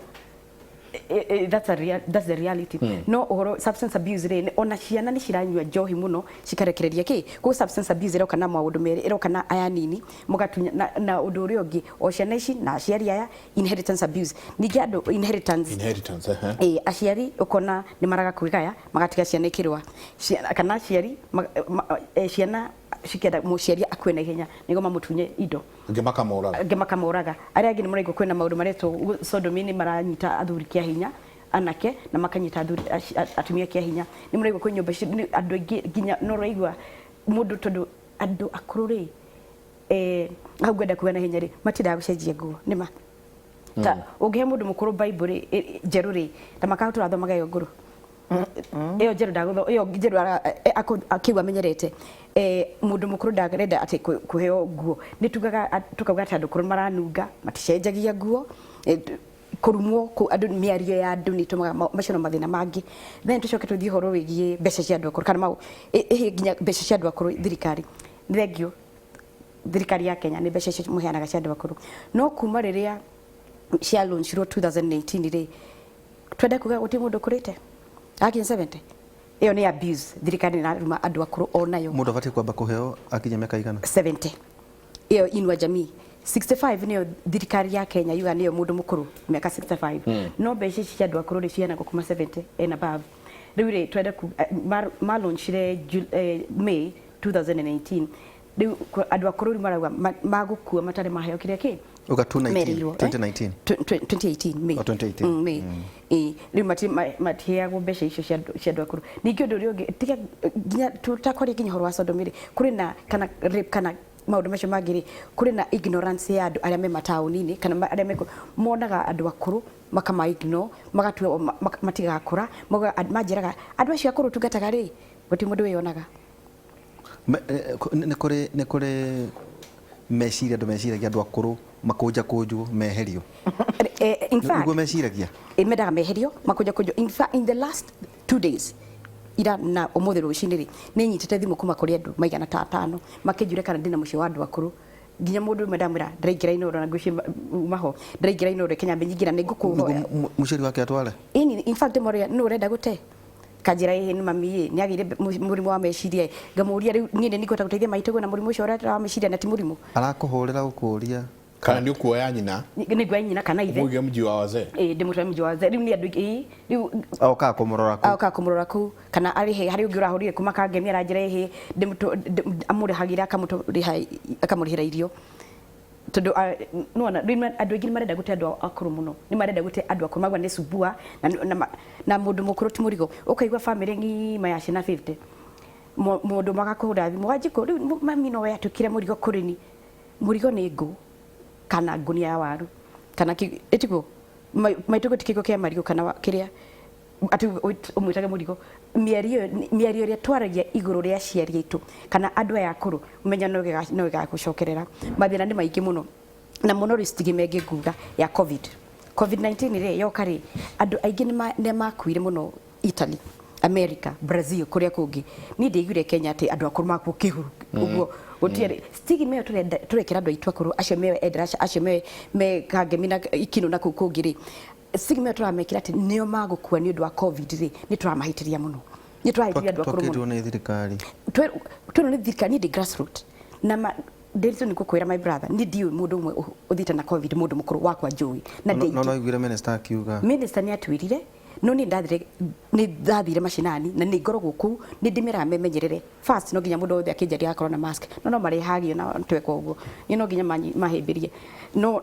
That's the reality. No ũhoro substance abuse rĩ, ona ciana nĩ ciranyua njohi mũno cikarekereria kĩ koguo substance abuse ĩroka na maũndũ merĩ, ĩroka na aya nini mũgatunya na ũndũ ũrĩa ũngĩ o ciana ici na aciari aya, inheritance abuse ningĩ andũ inheritance. Inheritance, ehe. Ĩ aciari ũkona nĩ maraga kwĩgaya, magatiga ciana ikĩrũa. Kana aciari ciana cikenda mũciari akue na ihenya nĩguo mamũtunye indo. Angĩ makamoraga. Angĩ makamoraga. Arĩa angĩ nĩ mũraigua kwĩna maũndũ maretwo sodomy, nĩ maranyita athuri kĩa hinya, anake na makanyita athuri atumia kĩa hinya. Nĩ mũraigua kwĩ nyũmba icio andũ aingĩ nginya no ũraigua mũndũ tondũ andũ akũrũ rĩ, hau ngwenda kuga na hinya rĩ, matiendaga gũcenjia nguo nĩ ma ta ũngĩhe mũndũ mũkũrũ Bible rĩ, njerũ rĩ, ta makaga tũrathomaga ĩyo ngũrũ, ĩyo njerũ ndagũtho ĩyo njerũ akiuga amenyerete. Mũndũ mũkũrũ ndarenda atĩ kũheo nguo. Nĩ tugaga tukauga atĩ andũ akũrũ maranunga, maticenjagia nguo. Kũrumwo andũ, mĩario ya andũ nĩ ĩtũmaga macio no mathĩna mangĩ. Then tũcoke tũthiĩ ũhoro wĩgiĩ mbeca cia andũ akũrũ kana mau ĩhĩ nginya mbeca cia andũ akũrũ. Thirikari, nĩ thengio thirikari ya Kenya nĩ mbeca icio mũheanaga cia andũ akũrũ, no kuma rĩrĩa cia launchirwo 2018 rĩ, twenda kuga gũtirĩ mũndũ ũkũrĩte akinya 70. Ĩyo nĩ abuse, thirikari nĩ ĩraruma andũ akũrũ onayo. Mũndũ abatiĩ kwamba kũheo akinya mĩaka igana? 70, ĩyo Inua Jamii. 65 nĩyo thirikari ya Kenya yuga nĩyo mũndũ mũkũrũ, mĩaka 65. No mbeca ici cia andũ akũrũ rĩ, ciheanagwo kuma 70 and above. Rĩu rĩ, twende ma launchire May 2018. Rĩu andũ akũrũ rĩu marauga magũkua matarĩ maheo kĩrĩa kĩ Uga 2019? Merirwo, eh? 2019? 2018 May. Oh, 2018. May. Ĩĩ, rĩu matiheagwo mbeca icio cia andũ akũrũ. Ningĩ ũndũ ũrĩa ũngĩ, tiga nginya tũtakwaria nginya ũhoro wa sodomy rĩ, kũrĩ na kana rape kana maũndũ macio mangĩ rĩ, kũrĩ na ignorance ya andũ arĩa me mataũni-inĩ kana arĩa me monaga andũ akũrũ makama ignore, magatua matigakũra. Maugaga manjĩraga andũ acio akũrũ tungataga rĩ, gũtirĩ mũndũ wĩyonaga. Nĩ kũrĩ Meciria andũ meciragia andũ akũrũ makũnjakũnjwo meherio. In fact, Nĩguo meciragia. Mendaga meherio makũnjakũnjwo. In fact, in the last 2 days, ira na ũmũthĩ rũcinĩ rĩ, nĩ nyitĩte thimũ kuma kũrĩ andũ maigana ta atano makĩnjũria kana ndĩna mũciĩ wa andũ akũrũ. Nginya mũndũ ũmwe ndamwĩra ndĩraingĩra Inooro na ngwĩciria umaho ndĩraingĩra Inooro Kenya nyingĩra nĩ ngũkũhoya. Nĩguo mũciari wake atware. Ini in fact ndĩmũria nũ ũrenda gũte, kanjĩra ĩhĩ nĩ mami ĩ nĩ agĩire mũrimũ wa meciria ĩ. Ngamũria rĩu niĩ nĩ ngũhota gũteithia maitũ na mũrimũ ũcio ũreta wa meciria na ti mũrimũ. Arakũhũrĩra gũkũria. Kana nĩ ũkuoya nyina? Nĩ nguoya nyina kana ithe. Mũige mji wa wazee. Ĩ, ndĩmũtware mji wa wazee. Rĩu nĩ andũ aingĩ ĩ rĩu Okaga kũmũrora kũu. Aoka kũmũrora kũu kana arĩhe harĩ ũngĩ ũrahũrire kuma kangemi aranjĩra ĩhĩ amũrĩhagĩra akamũrĩhĩra irio tondũ nĩwona rĩu andũ aingĩ nĩ marenda gũte andũ akũrũ mũno, nĩ marenda gũte andũ akũrũ magua nĩ sumbua na mũndũ mũkũrũ ti mũrigo. Ũkaigua bamĩrĩ ng'ima ya ciana 50, mũndũ magakũhũra thimũ, "Wanjikũ, rĩu mami no we atuĩkire mũrigo kũrĩ ni." Mũrigo nĩ ngũ kana ngũnia ya waru kana ĩtiguo maitũ gũti kĩgo kĩa marigũ kana kĩrĩa atĩ ũmwĩtage mũrigo. Mĩario mĩario ĩrĩa twaragia igũrũ rĩa aciari aitũ kana andũ aya akũrũ, menya no ĩgagũcokerera. Mathĩna nĩ maingĩ mũno na mũno rĩ stigma ĩngĩ nguga ya COVID-19 rĩ yoka rĩ, andũ aingĩ nĩ makuire mũno Italy, America, Brazil, kũrĩa kũngĩ. Niĩ ndiaiguire Kenya atĩ andũ akũrũ makuo kĩhuru ũguo gũtiarĩ stigma ĩyo tũrenda tũrekĩra andũ aitũ akũrũ acio me Endarasha, acio me Kangemi na Ikinũ na kũu kũngĩ rĩ, stigma ĩyo tũramekĩra atĩ nĩo magũkua nĩ ũndũ wa COVID rĩ, nĩ tũramahĩtĩria mũno, nĩ tũrahĩtĩria andũ akũrũ mũno. Twakĩrwo nĩ thirikari. Twĩrwo nĩ thirikari. Niĩ ndĩ grassroot na ma ndĩritũ nĩ ngũkwĩra, my brother, niĩ ndiũĩ mũndũ ũmwe ũthiĩte na COVID, mũndũ mũkũrũ wakwa njũĩ na No ndĩ no aiguire minister akiuga. Minister nĩ atwĩrire, no niĩ ndathire nĩ ndathire macinani na nĩ ngoragwo kũu, nĩ ndĩmeraga memenyerere. First, no nginya mũndũ wothe akĩnjaria agakorwo na mask, no marehagio na tweka ũguo niĩ no nginya mahĩmbĩrie, no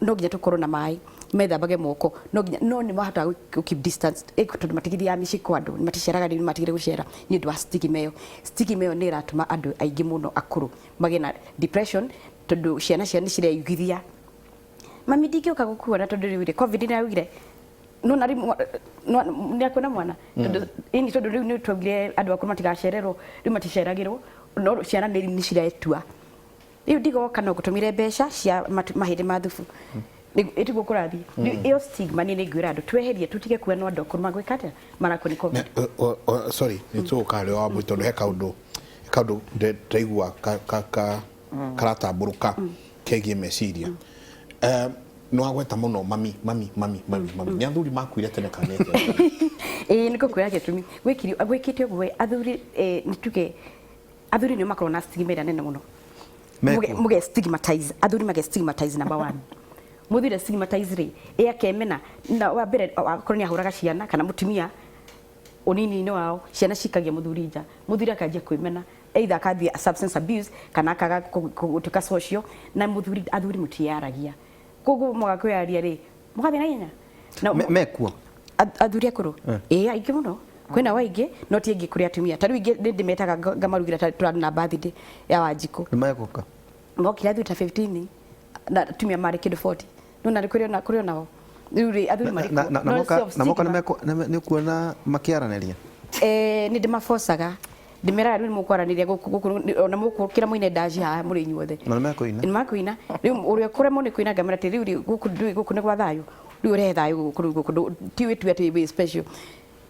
nginya tũkorwo na maĩ methambage moko, no nginya no nĩ mahotaga gũ keep distance, tondũ matigithiaga mĩciĩ kwa andũ, maticeraga rĩu, matigire gũcera nĩ ũndũ wa stigma ĩyo. Stigma ĩyo nĩ ĩratũma andũ aingĩ mũno akũrũ magĩe na depression tondũ ciana ciao nĩ cireyugithia, "Mami, ndingĩũka gũkuona tondũ rĩu rĩ COVID nĩ yaugire no na rĩu nĩ akuona mwana tondũ ini tondũ rĩu nĩ twaugire andũ akũrũ matigacererwo, rĩu maticeragĩrwo, no ciana nĩ ciretua rĩu ndigoka no ngũtũmire mbeca cia mahĩndĩ ma thubu." Ĩtiguo kũrathiĩ. Rĩu ĩyo stigma niĩ nĩ ngwĩra andũ tweherie, tũtige kuona andũ akũrũ magwĩka atĩa marakua nĩ COVID. Sorry, nĩ tũgũka harĩ wa tondũ he kaũndũ ndĩraigua karatambũrũka kegiĩ meciria. Nĩ wagweta mũno mami, mami, mami, mami, mami. Nĩ athuri makuire tene kana nĩ atĩa? Ĩĩ, nĩ ngũkwĩra gĩtũmi gwĩkĩte ũguo. Athuri, nĩ tuge athuri nĩo makoragwo na stigma ĩrĩa nene mũno. Mekuo. Muge stigmatize athuri, mage stigmatize number one. Muthuri stigmatize rĩ, ĩ akemena na wa mbere akorwo nĩ ahũraga ciana kana mũtumia ũnini-inĩ wao, ciana cikagia mũthuri nja, mũthuri akanjia kwĩmena, either akambia substance abuse kana akaga gũtuĩka social. Na mũthuri, athuri mũtiyaragia, koguo mwaga kwĩyaria rĩ, mũgathiĩ na ihenya. Mekuo. Athuri akũrũ ĩĩ aingĩ mũno, kwĩna wa aingĩ no ti aingĩ kũrĩ atumia. Ta rĩu ingĩ nĩ ndĩmetaga ngamarugĩra ta tũrarĩ na birthday ya Wanjikũ. Nĩ megũka. Mokire athuri ta 15 na atumia marĩ kĩndũ 40. No na kũrĩ onao rĩu rĩ athuri marĩ Na kuo. na No moka self na moka stigma. nĩ ũkuona makĩaranĩria. Nĩ ndĩmabocaga, ndĩmeraga rĩu nĩ mũkwaranĩria gũkũ gũkũ ona mũkũkĩra mũine ndaci haha mũrĩ inyuothe. Na nĩ mekũina. Nĩ makũina. Rĩu ũrĩa ũkũremwo nĩ kũina ngamera atĩ rĩu rĩ gũkũ ndũĩ gũkũ nĩ gwa thayũ, rĩu ũrehe thayũ gũkũ, rĩu gũkũ ti wĩtue atĩ wĩ special,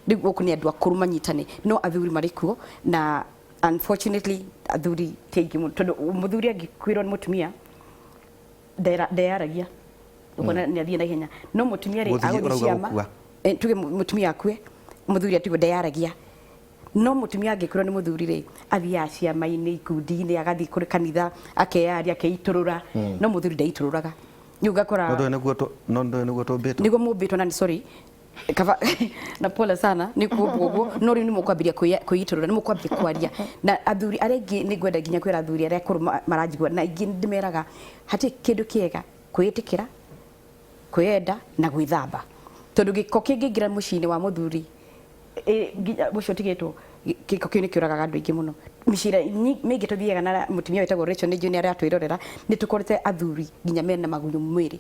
rĩu gũkũ nĩ andũ akũrũ manyitane. No athuri marĩ kuo na unfortunately athuri ti aingĩ mũno tondũ mũthuri angĩkwĩrwo nĩ mũtumia ndeyaragia, ũkona nĩ athiĩ na ihenya, no mũtumia rĩ Gũthiĩ agũthiĩ ũrauga ciama. gũkua. Tuge mũtumia akue, mũthuri atigwo ndeyaragia, no mũtumia angĩkwĩrwo nĩ mũthuri rĩ, athiaga ciama-inĩ, ikundi-inĩ, agathiĩ kũrĩ kanitha, akeyaria, akeitũrũra, no mũthuri ndeitũrũraga. Rĩu ũgakora No ndũĩ nĩguo no ndũĩ nĩguo tũmbĩtwo. Nĩguo mũmbĩtwo na nĩ sorry kaba na pole sana nĩ kuombwo ũguo, no rĩu nĩ mũkwambĩrĩria kwĩitũrũra, nĩ mũkwambia kwaria na athuri arĩa aingĩ. Nĩ ngwenda nginya kwĩra athuri arĩa akũrũ maranjigua na ingĩ ndĩmeraga hatirĩ kĩndũ kĩega kwĩĩtĩkĩra, kwĩyenda na gwĩthamba, tondũ gĩko kĩngĩingĩra mũciĩ-inĩ wa mũthuri nginya ũcio ũtigĩtwo, gĩko kĩu nĩ kĩũragaga andũ aingĩ mũno. Mĩciĩ ĩrĩa mĩingĩ tũthiaga na mũtumia wĩtagwo Rachel nĩ njũĩ nĩ aratwĩrorera, nĩ tũkorete athuri nginya mena magunyũ mwĩrĩ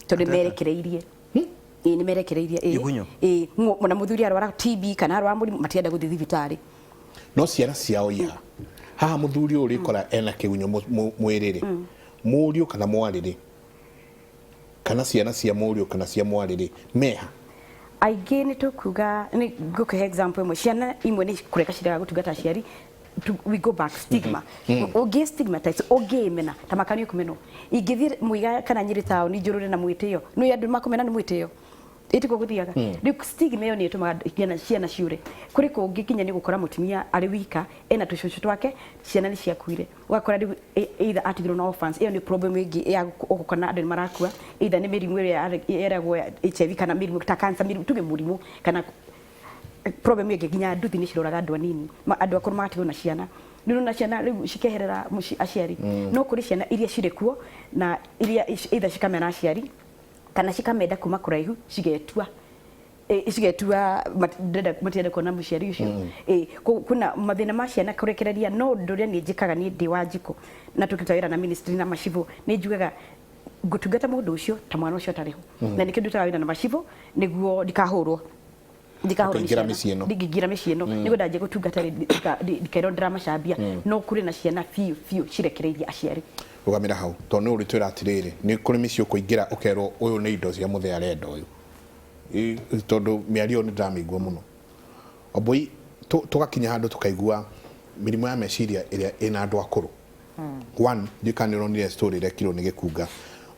tondũ nĩ merekereirie, ĩĩ nĩ merekereirie, ĩĩ. Igunyũ? Ĩĩ, na mũthuri arwara TB kana arwara mũrimũ matirenda gũthiĩ thibitarĩ. No ciana ciao iha haha mũthuri ũyũ ũrĩkora ena kĩgunyũ mwĩrĩ rĩ, Mũriũ kana mwarĩ rĩ, kana ciana cia mũriũ kana cia mwarĩ rĩ, meha? Aingĩ nĩ tũkuga, nĩ ngũkũhe example ĩmwe. Ciana imwe nĩ kũreka cirega gũtungata aciari. We go back stigma. Ũngĩ stigmatize, ũngĩmena ta makani ũkũmenwo. Ingĩthiĩ Mũiga kana Nyĩrĩ taũni njũrũre na mwĩtĩo, nĩ andũ makũmena nĩ mwĩtĩo. Ĩtiguo gũthiaga. Rĩu stigma ĩyo nĩ ĩtũmaga nginya ciana ciũre. Kũrĩ kũngĩ nginya nĩ gũkora mũtumia arĩ wika, ena tũcũcũ twake, ciana nĩ ciakuire. Ũgakora rĩu either atigirwo na orphans. Ĩyo nĩ problem ĩngĩ ya ũgũkora andũ nĩ marakua, either nĩ mĩrimũ ĩrĩa ĩragwo ya HIV kana mĩrimũ ta cancer, mĩrimũ tuge mũrimũ kana problem ĩngĩ. Nginya nduthi nĩ ciroraga andũ anini, andũ akũrũ magatigwo na ciana. Rĩu na ciana rĩu cikeherera mũciĩ aciari. No kũrĩ ciana iria cirĩ kuo na iria either cikamena aciari kana cikamenda kuma kũraihu, cigetua cigetua ndĩrenda, matirenda kuona mũciari ũcio. Kwĩna mathĩna ma ciana kũrekereria. No ũndũ ũrĩa niĩ njĩkaga, niĩ ndĩ wa njikũ na tũkĩruta wĩra na ministry na macibũ, nĩ njugaga ngũtungata mũndũ ũcio ta mwana ũcio atarĩ ho, na nĩkĩo ndutaga wĩra na macibũ nĩguo ndikahũrwo Ũkaingĩra mĩciĩ ĩno. Ndingĩingĩra mĩciĩ ĩno nĩguo ndanjia gũtungata rĩ, ndikairwo ndĩramacambia. No kũrĩ na ciana biũ biũ cirekereirie aciari. Rũgamĩra hau, tondũ nĩ ũrĩtwĩra atĩrĩrĩ, nĩ kũrĩ mĩciĩ ũkũingĩra ũkerwo ũyũ nĩ indo cia mũthee arenda ũyũ. Tondũ mĩario ĩyo nĩ ndĩramĩigua mũno. Wambũi, tũgakinya handũ tũkaigua mĩrimũ ya meciria ĩrĩa ĩna andũ akũrũ. One, ndiũĩ kana nĩ ũronire story ĩrekirwo nĩ Gĩkunga,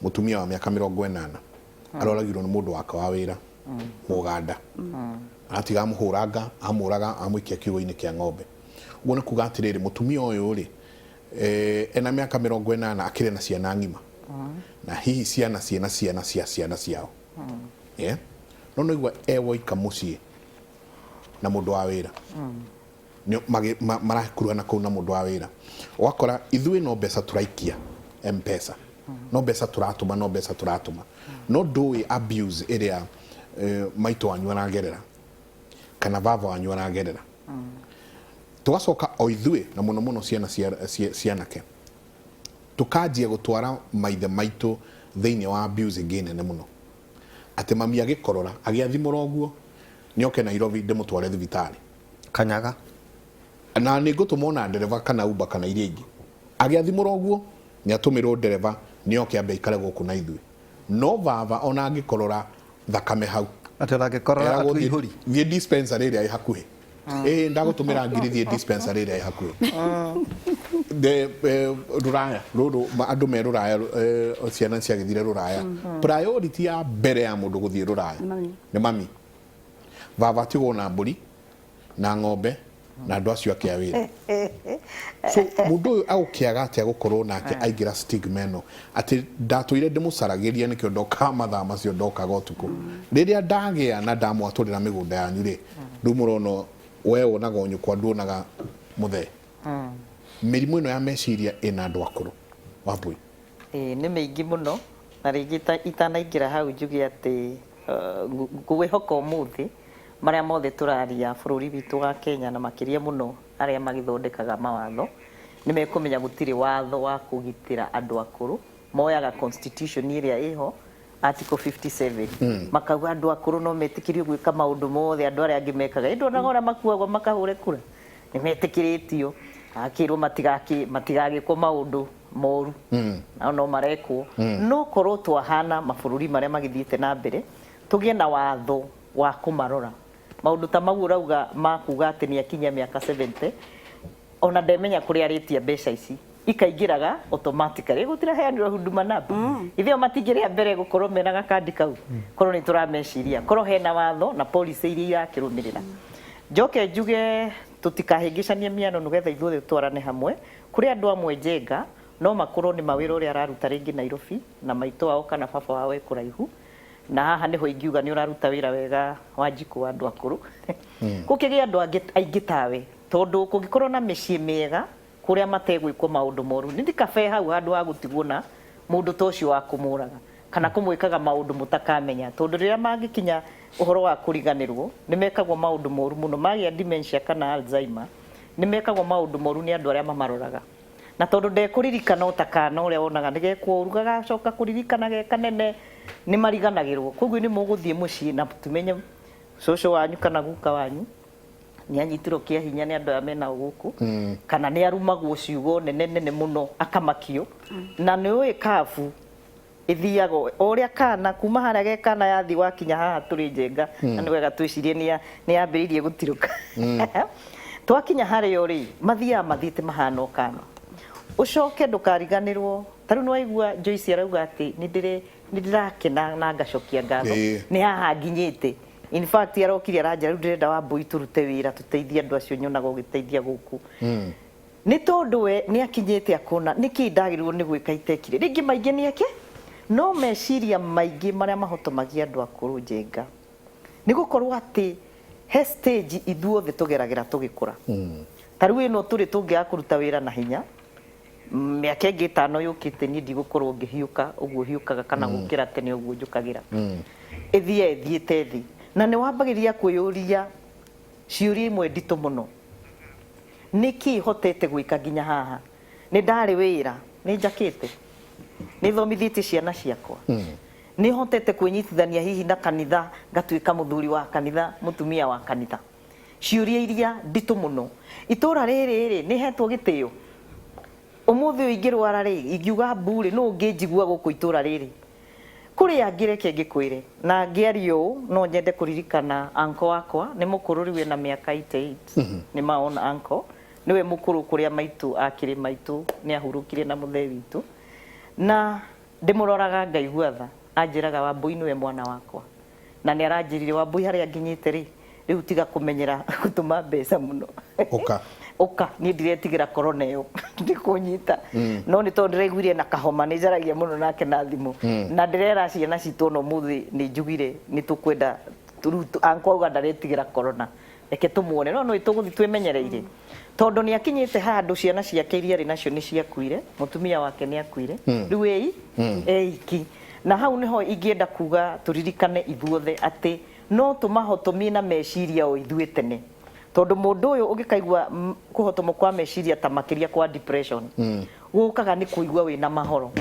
mũtumia wa mĩaka 80 aroragirwo nĩ mũndũ wake wa wĩra Mũganda, aratiga amũhũranga, amũraga, amũikia kiugũ-inĩ kĩa ng'ombe. Ũguo nĩ kuga atĩrĩrĩ, mũtumia ũyũ rĩ, ena mĩaka 80, akĩrĩ na ciana ng'ima, na hihi ciana ciĩna ciana cia ciana ciao. Yeah? No nĩigua e woika mũciĩ na mũndũ wa wĩra. Marakuruhana kũu na mũndũ wa wĩra, ũgakora ithuĩ no mbeca tũraikia Mpesa, no mbeca tũratũma, no mbeca tũratũma, no ndũĩ abuse ĩrĩa maitũ wanyu aragerera kana baba wanyu aragerera. Tũgacoka o ithuĩ, na mũno mũno ciana cia cianake, tũkanjia gũtwara maithe maitũ thĩinĩ wa abuse ĩngĩ nene mũno, atĩ mami agĩkorora agĩathimũra ũguo nĩoke Nairobi ndĩmũtware thibitarĩ. Kanyaga. Na nĩ ngũtũma ona ndereba kana Uber kana iria ingĩ. Agĩathimũra ũguo nĩ atũmĩrwo ndereba nĩoke ambe aikare gũkũ na ithuĩ. No baba ona angĩkorora thakame hau, Atĩ ona angĩkorora eragwo atue ihũri. Thiĩ dispensary ĩrĩa ĩ hakuhĩ. Ĩĩ, ndagũtũmĩra ngiri, thiĩ dispensary ĩrĩa ĩ hakuhĩ. Rũraya rũrũ, andũ me rũraya, ciana ciagĩthire rũraya, priority ya mbere ya mũndũ gũthiĩ rũraya Nĩ mami. Nĩ mami. Baba atigwo na mbũri na ng'ombe na andũ acio ake a wĩra. So mũndũ ũyũ agũkĩaga atĩa gũkorwo nake aingĩra stigma ĩno atĩ ndatũire ndĩmũcaragĩria, nĩkĩo ndokaga mathaa macio, ndokaga ũtukũ rĩrĩa ndagĩa na ndamwatũrĩra mĩgũnda yanyu rĩ, rĩu mũrona we wonaga o nyũkwa, nduonaga mũthee. Mĩrimũ ĩno ya meciria ĩna andũ akũrũ, Wambui? Ĩĩ, nĩ mĩingĩ mũno, na rĩngĩ itanaingĩra hau njuge atĩ ngwĩhoka ũmũthĩ marĩa mothe tũraria bũrũri witũ wa Kenya, na makĩria mũno arĩa magĩthondekaga mawatho, nĩ mekũmenya gũtirĩ watho wa kũgitĩra andũ akũrũ. Moyaga constitution ĩrĩa ĩho, article 57, makauga andũ akũrũ no metĩkĩrio gwĩka maũndũ mothe andũ arĩa angĩ mekaga. Ĩ nduonaga ũrĩa makuagwo makahũre kura? Nĩ metĩkĩrĩtio, akĩrwo matigagĩkwo maũndũ moru, nao no marekwo. No korwo twahana mabũrũri marĩa magĩthiĩte na mbere, tũgĩe na watho wa kũmarora maũndũ ta mau ũrauga ma kuga atĩ nĩ akinyia mĩaka 70, ona ndemenya kũrĩa arĩtia mbeca ici, ikaingĩraga automatically, gũtiraheanirwo huduma namba. Ithuĩ o matingĩrĩa mbere gũkorwo mena gakandi kau, korwo nĩ tũrameciria korwo hena watho na policy iria irakĩrũmĩrĩra. Njoke njuge tũtikahĩngĩcanie mĩano nĩgetha ithuothe tũtwarane hamwe. Kũrĩ andũ amwe, Njenga, no makorwo nĩ mawĩra ũrĩa araruta rĩngĩ Nairobi na maitũ wao kana baba wao e kũraihu, na haha nĩho ingiuga nĩ ũraruta wĩra wega, Wanjikũ wa andũ akũrũ, gũkĩgĩa andũ angĩ aingĩ tawe, tondũ kũngĩkorwo na mĩciĩ mĩega kũrĩa mategwĩkwo maũndũ moru, nĩ kabe hau handũ ha gũtigwo na mũndũ ta ũcio wa kũmũraga kana kũmwĩkaga maũndũ mũtakamenya, tondũ rĩrĩa mangĩkinya ũhoro wa kũriganĩrwo, nĩ mekagwo maũndũ moru mũno. Magĩa dementia kana Alzheimer, nĩ mekagwo maũndũ moru nĩ andũ arĩa mamaroraga, na tondũ ndekũririkana, o ta kana ũrĩa wonaga nĩ gekwo ũru gagacoka kũririkana ge kanene, nĩ mariganagĩrwo. Koguo nĩ mũgũthiĩ mũciĩ na tumenye cũcũ wanyu kana guka wanyu. Nĩ anyitirwo kĩa hinya nĩ andũ aya menao gũkũ, kana nĩ arumagwo ciugo nene nene mũno akamakio. Na nĩ ũĩ kabu ĩthiaga o ũrĩa kana kuma harĩa ge kana yathiĩ wakinya haha tũrĩ Njenga, na nĩ wega twĩcirie nĩ yambĩrĩirie gũtirũka. Twakinya harĩa rĩ, mathiaga mathiĩte mahana o kana. Ũcoke ndũkariganĩrwo, ta rĩu nĩwaigua Joyce arauga atĩ nĩ ndĩrakena na ngacokia ngatho nĩ haha nginyĩte. In fact arokire aranjĩra rĩu ndĩrenda Wambũi tũrute wĩra tũteithie andũ acio nyonaga ũgĩteithia gũkũ. Nĩ tondũ we nĩ akinyĩte akona nĩkĩ ndagĩrĩirwo nĩ gwĩka itekire. Rĩngĩ maingĩ nĩ eke, no meciria maingĩ marĩa mahotomagia andũ akũrũ Njenga, nĩ gũkorwo atĩ he stage ithuothe tũgeragĩra tũgĩkũra. Ta rĩu ĩno tũrĩ tũngĩaga kũruta wĩra na hinya, mĩaka ĩngĩ 5 yũkĩte niĩ ndigũkorwo ngĩhiũka ũguo hiũkaga kana gũkĩra tene ũguo njũkagĩra. Ĩthiaga ĩthiĩte thĩ. Na nĩ wambagĩrĩria kwĩyũria ciũria imwe nditũ mũno. Nĩkĩ hotete gwĩka nginya haha? Nĩ ndarĩ wĩra? Nĩ njakĩte? Nĩ thomithĩtie ciana ciakwa? Nĩ hotete kwĩnyitithania hihi na kanitha, ngatuĩka mũthuri wa kanitha, mũtumia wa kanitha? Ciũria iria nditũ mũno. Itũra rĩrĩ rĩ, nĩ hetwo gĩtĩo? Ũmũthĩ ũyũ ingĩrwara rĩ, ingiuga mbu rĩ, nũ ũngĩnjigua gũkũ itũra rĩrĩ? Kũrĩ angĩ reke ngĩkwĩre, na ngĩaria ũũ no nyende kũririkana uncle wakwa, nĩ mũkũrũ rĩu ena mĩaka 88, nĩ my own uncle, nĩwe mũkũrũ kũrĩa maitũ akĩrĩ maitũ nĩ ahurũkire na mũthee witũ, na ndĩmũroraga ngaigua tha, anjĩraga Wambũi nĩwe mwana wakwa, na nĩ aranjĩrire Wambũi harĩa nginyĩte rĩ, rĩu tiga kũmenyera gũtũma mbeca mũno. Ũka. Ũka, niĩ ndiretigĩra corona ĩyo ndĩkũnyita. No nĩ tondũ ndĩraiguire na kahoma nĩ njaragia mũno nake na thimũ. Na ndĩrera ciana citũ ona ũmũthĩ nĩ njugire nĩ tũkwenda rĩu uncle auga ndaretigĩra corona. Reke tũmuone. No nĩ tũgũthiĩ twĩmenyereire. Tondũ nĩ akinyĩte handũ ciana ciake iria arĩ nacio nĩ ciakuire, mũtumia wake nĩ akuire. Rĩu eiki. Na hau nĩho ingĩenda kuga tũririkane ithuothe atĩ no tũmahotomie na meciria o ithuĩ tene. Tondũ mũndũ ũyũ ũngĩkaigua kũhotomwo kwa meciria ta makĩria kwa depression, gũkaga nĩ kũigua wĩna mahoro.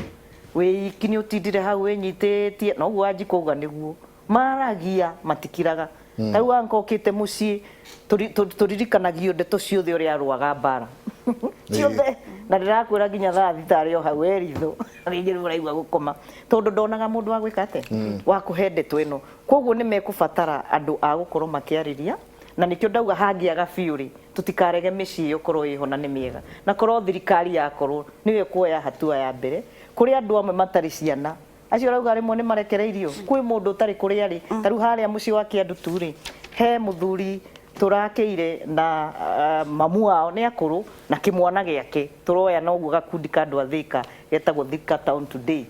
Wĩiki nĩ ũtindire hau wĩnyitĩtie, na ũguo Wanjikũ auga nĩguo. Maragia matikiraga. Ta rĩu uncle okĩte mũciĩ, tũririkanagio ndeto ciothe ũrĩa arũaga mbara. Ciothe. Na ndĩrakwĩra nginya thaa thita arĩ o hau e ritho. Rĩngĩ rĩu ũraigua gũkoma. Tondũ ndonaga mũndũ wa gwĩka atĩa? Wa kũhe ndeto ĩno. Koguo nĩ mekũbatara andũ a gũkorwo makĩarĩria, na nĩkĩo ndauga hangĩaga biũ rĩ, tũtikarege mĩciĩ ĩyo korwo ĩho na nĩ mĩega. Na korwo thirikari yakorwo nĩyo ĩkuoya hatua ya mbere, kũrĩ andũ amwe matarĩ ciana, acio ũrauga rĩmwe nĩ marekereirio, kwĩ mũndũ ũtarĩ kũrĩa arĩ. Ta rĩu harĩa mũciĩ wa Kĩandutu rĩ, he mũthuri tũrakĩire na mamu wao nĩ akũrũ na kĩmwana gĩake, tũroya noguo gakundi ka andũ a Thika getagwo Thika Town Today.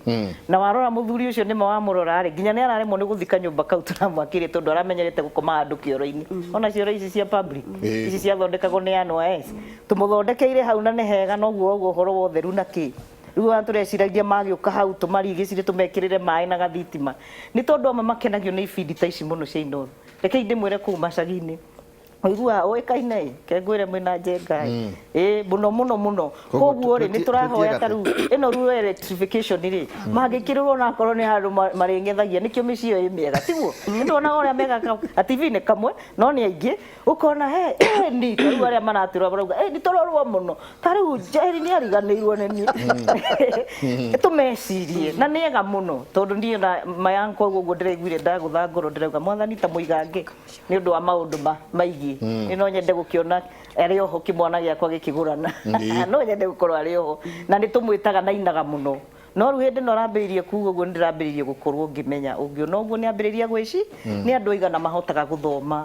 Na warora mũthuri ũcio nĩma wamũrora rĩ, nginya nĩ araremwo nĩ gũthika nyũmba kau tũramwakĩire tondũ aramenyerete gũkoma handũ kĩoro-inĩ. Ona cioro ici cia public, ici ciathondekagwo nĩ NYS. Tũmũthondekeire hau na nĩ hega noguo ũguo ũhoro wa ũtheru na kĩ. Rĩu ona tũreciragia magĩũka hau tũmarigicĩrie tũmekĩrĩre maĩ na gathitima. Nĩ tondũ amwe makenagio nĩ ibindi ta ici mũno cia Inooro. Rekei ndĩmwĩre kũu macagi-inĩ, ũiguaga ũĩkaine ĩ, reke ngwĩre mwĩna Njenga ĩ, ĩ mũno mũno mũno. Koguo rĩ, nĩ tũrahoya ta rĩu ĩno rural electrification rĩ, mangĩkĩrĩrwo ona akorwo nĩ handũ marĩng'ethagia, nĩkĩo mĩciĩ ĩyo ĩ mĩega, tiguo? Nĩ tuonaga ũrĩa mekaga ga TV-inĩ kamwe, no nĩ aingĩ, ũkona he ĩni, ta rĩu arĩa maratwĩrora marauga ĩni tũrorwo mũno, ta rĩu Njeri nĩ ariganĩirwo nĩ niĩ. Tũmecirie, na nĩ ega mũno, tondũ niĩ ona my uncle ũguo ndĩraiguire ndagũtha ngoro ndĩrauga mwathani ta mũigange nĩ ũndũ wa maũndũ maigiĩ. Niĩ no nyende gũkĩona arĩ oho kĩmwana gĩakwa gĩkĩgũrana. No nyende gũkorwo arĩ oho. Na nĩ tũmwĩtaga na ainaga mũno. No rĩu hĩndĩ ĩno arambĩrĩirie kuga ũguo nĩ ndĩrambĩrĩirie gũkorwo ngĩmenya ũngĩona ũguo nĩ ambĩrĩria gwĩci nĩ andũ aigana mahotaga gũthoma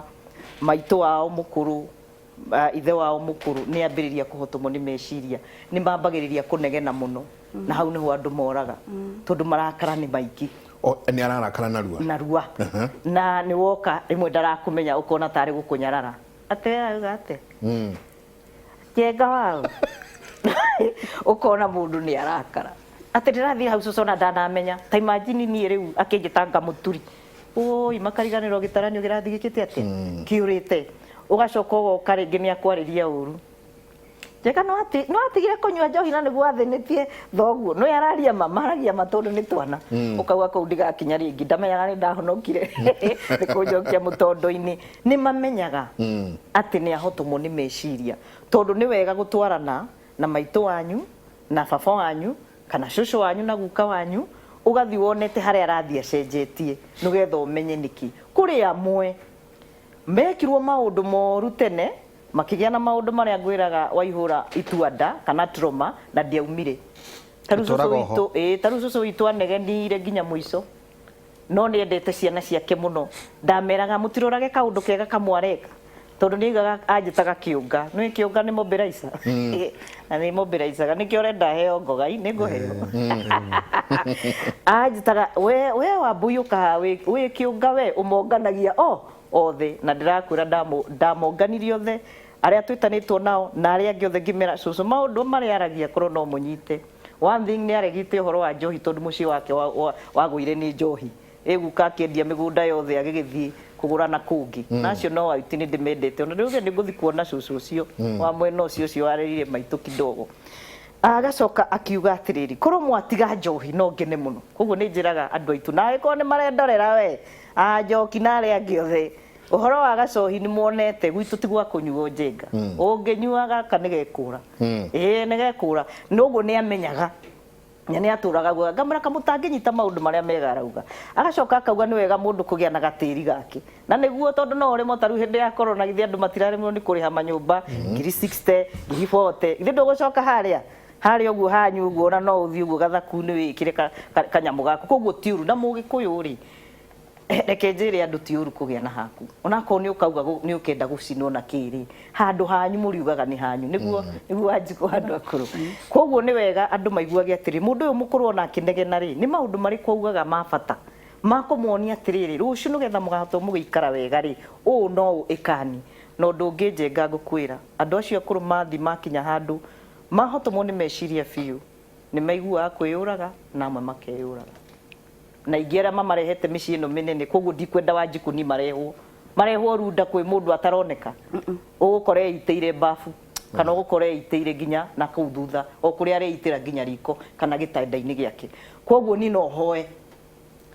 maitũ wao mũkũrũ, ithe wao mũkũrũ nĩ ambĩrĩria kũhotomwo nĩ meciria, nĩ mambagĩrĩria kũnegena mũno na hau nĩho andũ moraga tondũ marakara nĩ maingĩ. Nĩ ararakara narua. Narua. Na nĩ woka rĩmwe ndarakũmenya ũkona tarĩ gũkũnyarara. Atĩ auga atĩa? Njenga wao. Ũkona mũndũ nĩ arakara. Atĩ ndĩrathiĩ hau cũcũ ona ndanamenya. Ta imagine niĩ rĩu akĩnjĩta ngamũturi. Ũi makariganĩrwo gĩtaranio kĩrathiĩ gĩkĩte atĩa? Kĩũrĩte. Ũgacoka ũgoka rĩngĩ nĩ akwarĩria ũru. Njega no ati no atigire kũnyua njohi na nĩguo athĩnĩtie thoguo no araria ma maragia ma tondũ nĩ twana ũkauga kũu ndigakinya rĩngĩ ndamenyaga nĩ ndahonokire nĩ kũnjokia mũtondo-inĩ. Nĩ mamenyaga atĩ nĩ ahotomwo nĩ meciria tondũ nĩ wega gũtwarana na maitũ wanyu na baba wanyu kana cũcũ wanyu na guka wanyu ũgathiĩ wonete harĩa arathiĩ acenjetie nĩgetha ũmenye nĩkĩ. Kũrĩ amwe mekirwo maũndũ moru tene makĩgĩa na maũndũ marĩa ngwĩraga waihũra itua nda kana trauma na ndiaumire. Ta rĩu cũcũ Ĩtũraga oho. witũ, ĩĩ, ta rĩu cũcũ witũ anegenire nginya mũico no nĩ endete ciana ciake mũno. Ndameraga mũtirorage kaũndũ kega kamwe areka tondũ nĩ aigaga anjĩtaga kĩũnga. Nĩ kĩũnga nĩ mobilizer. Na nĩ mobilizaga nĩkĩo ũrenda heo ngogai nĩ ngũheo. Anjĩtaga we we Wambui ũkaha wĩ wĩ kĩũnga we ũmonganagia o othe na ndĩrakwĩra ndamonganirie othe arĩa twĩtanĩtwo nao na arĩa angĩ othe ngĩmera cũcũ maũndũ marĩa aragia korwo no mũnyite. One thing nĩ aregite ũhoro wa njohi tondũ mũciĩ wake wagũire nĩ njohi. Ĩguka akĩendia mĩgũnda yothe agĩgĩthiĩ kũgũra na kũngĩ. Na acio no aiti nĩ ndĩmendete. Ona rĩu nĩ ngũthiĩ kuona cũcũ ũcio wa mwena ũcio ũcio warerire maitũ kidogo. Agacoka akiuga atĩrĩrĩ, korwo mwatiga njohi no ngene mũno. Koguo nĩ njĩraga andũ aitũ na angĩkorwo nĩ marendorera we, a njoki na arĩa angĩ othe, ũhoro wa gacohi nĩ muonete gwitũ ti gwa kũnyuo njenga. Ũngĩnyua gaka nĩ gekũra. Ĩĩ nĩ gekũra. Noguo nĩ amenyaga. Na nĩ atũraga guoya. Ngamwĩra kamũtangĩnyita maũndũ marĩa mega arauga. Agacoka akauga nĩ wega mũndũ kũgĩa na gatĩri gake. Na nĩguo tondũ no ũrĩmwo ta rĩu hĩndĩ ya corona githĩ andũ matiraremwo nĩ kũrĩha manyũmba ngiri 60, ngiri 40. Githĩ ndũgũcoka harĩa? Harĩa ũguo hanyu ũguo ona no ũthiĩ ũguo gathaku-inĩ wĩkĩre kanyamũ gaku. Koguo ti ũru. Na mũgĩkũyũ rĩ, reke njĩre andũ ti ũru kũgĩa na haku. Onakorwo nĩ ũkauga nĩ ũkenda gũcinwo na kĩrĩ, handũ hanyu mũriugaga nĩ hanyu. Nĩguo nĩguo Wanjikũ andũ akũrũ. Koguo nĩ wega andũ maiguage atĩrĩ, mũndũ ũyũ mũkũrũ ona akĩnegena rĩ, nĩ maũndũ marĩkũ augaga ma bata ma kũmuonia atĩrĩrĩ, rũciũ nĩgetha mũkahota mũgĩikara wega rĩ, ũũ no ũũ ĩkani. Na ũndũ ũngĩ Njenga ngũkwĩra, andũ acio akũrũ mathiĩ makinya handũ mahotomwo nĩ meciria biũ, nĩ maiguaga kwĩyũraga na amwe makeyũraga. Na aingĩ arĩa mamarehete mĩciĩ ĩno mĩnene, koguo ndikwenda Wanjikũ ni marehwo. Marehwo runda kwĩ mũndũ ataroneka. Ũgũkora eitĩire bafu kana ũgũkora eitĩire nginya na kũu thutha, o kũrĩa areitĩra nginya riko kana gĩtanda-inĩ gĩake. Koguo niĩ no hoe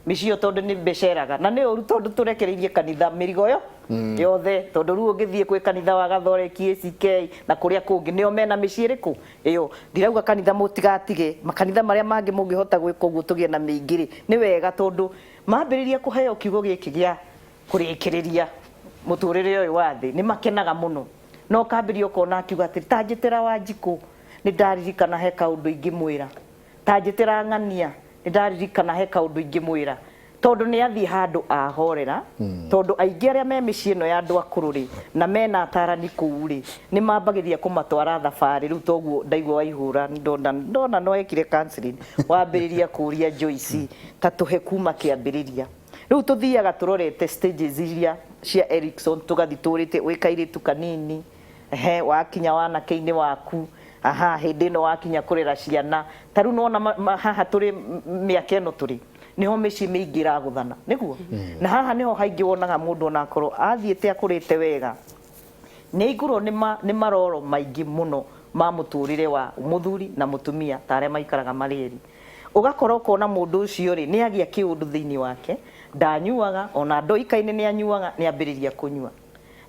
mĩciĩ ĩyo tondũ nĩ mbeca ĩraga. Na nĩ ũru tondũ tũrekereirie kanitha mĩrigo yo yothe, tondũ rĩu ũngĩthiĩ kwĩ kanitha wa Gathoreki, ACK na kũrĩa kũngĩ nĩo mena mĩciĩ ĩrĩkũ ĩyo. Ndirauga kanitha mũtigatige, makanitha marĩa mangĩ mũngĩhota gwĩka ũguo tũgĩe na mĩingĩ rĩ, nĩ wega tondũ mambĩrĩria kũheo kiugo gĩkĩ gĩa kũrĩkĩrĩria mũtũrĩre ũyũ wa thĩ nĩ makenaga mũno. Na ũkambĩrĩria ũkona akiuga atĩrĩ, ta njĩtĩra Wanjikũ nĩ ndaririkana he kaũndũ ingĩmwĩra, ta njĩtĩra Ng'ania nĩ ndaririkana he kaũndũ ingĩmwĩra. Tondũ nĩ athiĩ handũ ahorera, tondũ aingĩ arĩa me mĩciĩ ĩno ya andũ akũrũ rĩ, na mena atarani kũu rĩ, nĩ mambagĩrĩria kũmatwara thabarĩ. Rĩu toguo ndaigua waihũra, ndona ndona no ekire counseling, wambĩrĩria kũria Joyce ta tũhe kuma kĩambĩrĩria. Rĩu tũthiaga tũrorete stages iria cia Erikson, tũgathiĩ tũrĩte wĩ kairĩtu kanini, ehe, wakinya wanake-inĩ waku, aha, hĩndĩ ĩno wakinya kũrera ciana. Ta rĩu nĩwona haha tũrĩ mĩaka ĩno tũrĩ, nĩho mĩciĩ mĩingĩ ĩragũthana, nĩguo? Na haha nĩho haingĩ wonaga mũndũ onakorwo athiĩte akũrĩte wega, nĩ aingũrwo nĩ maroro maingĩ mũno ma mũtũrĩre wa mũthuri na mũtumia ta arĩa maikaraga marĩ erĩ. Ũgakora ũkona mũndũ ũcio rĩ, nĩ agĩa kĩũndũ thĩinĩ wake, ndanyuaga, ona ndoikaine nĩ anyuaga, nĩ ambĩrĩria kũnyua.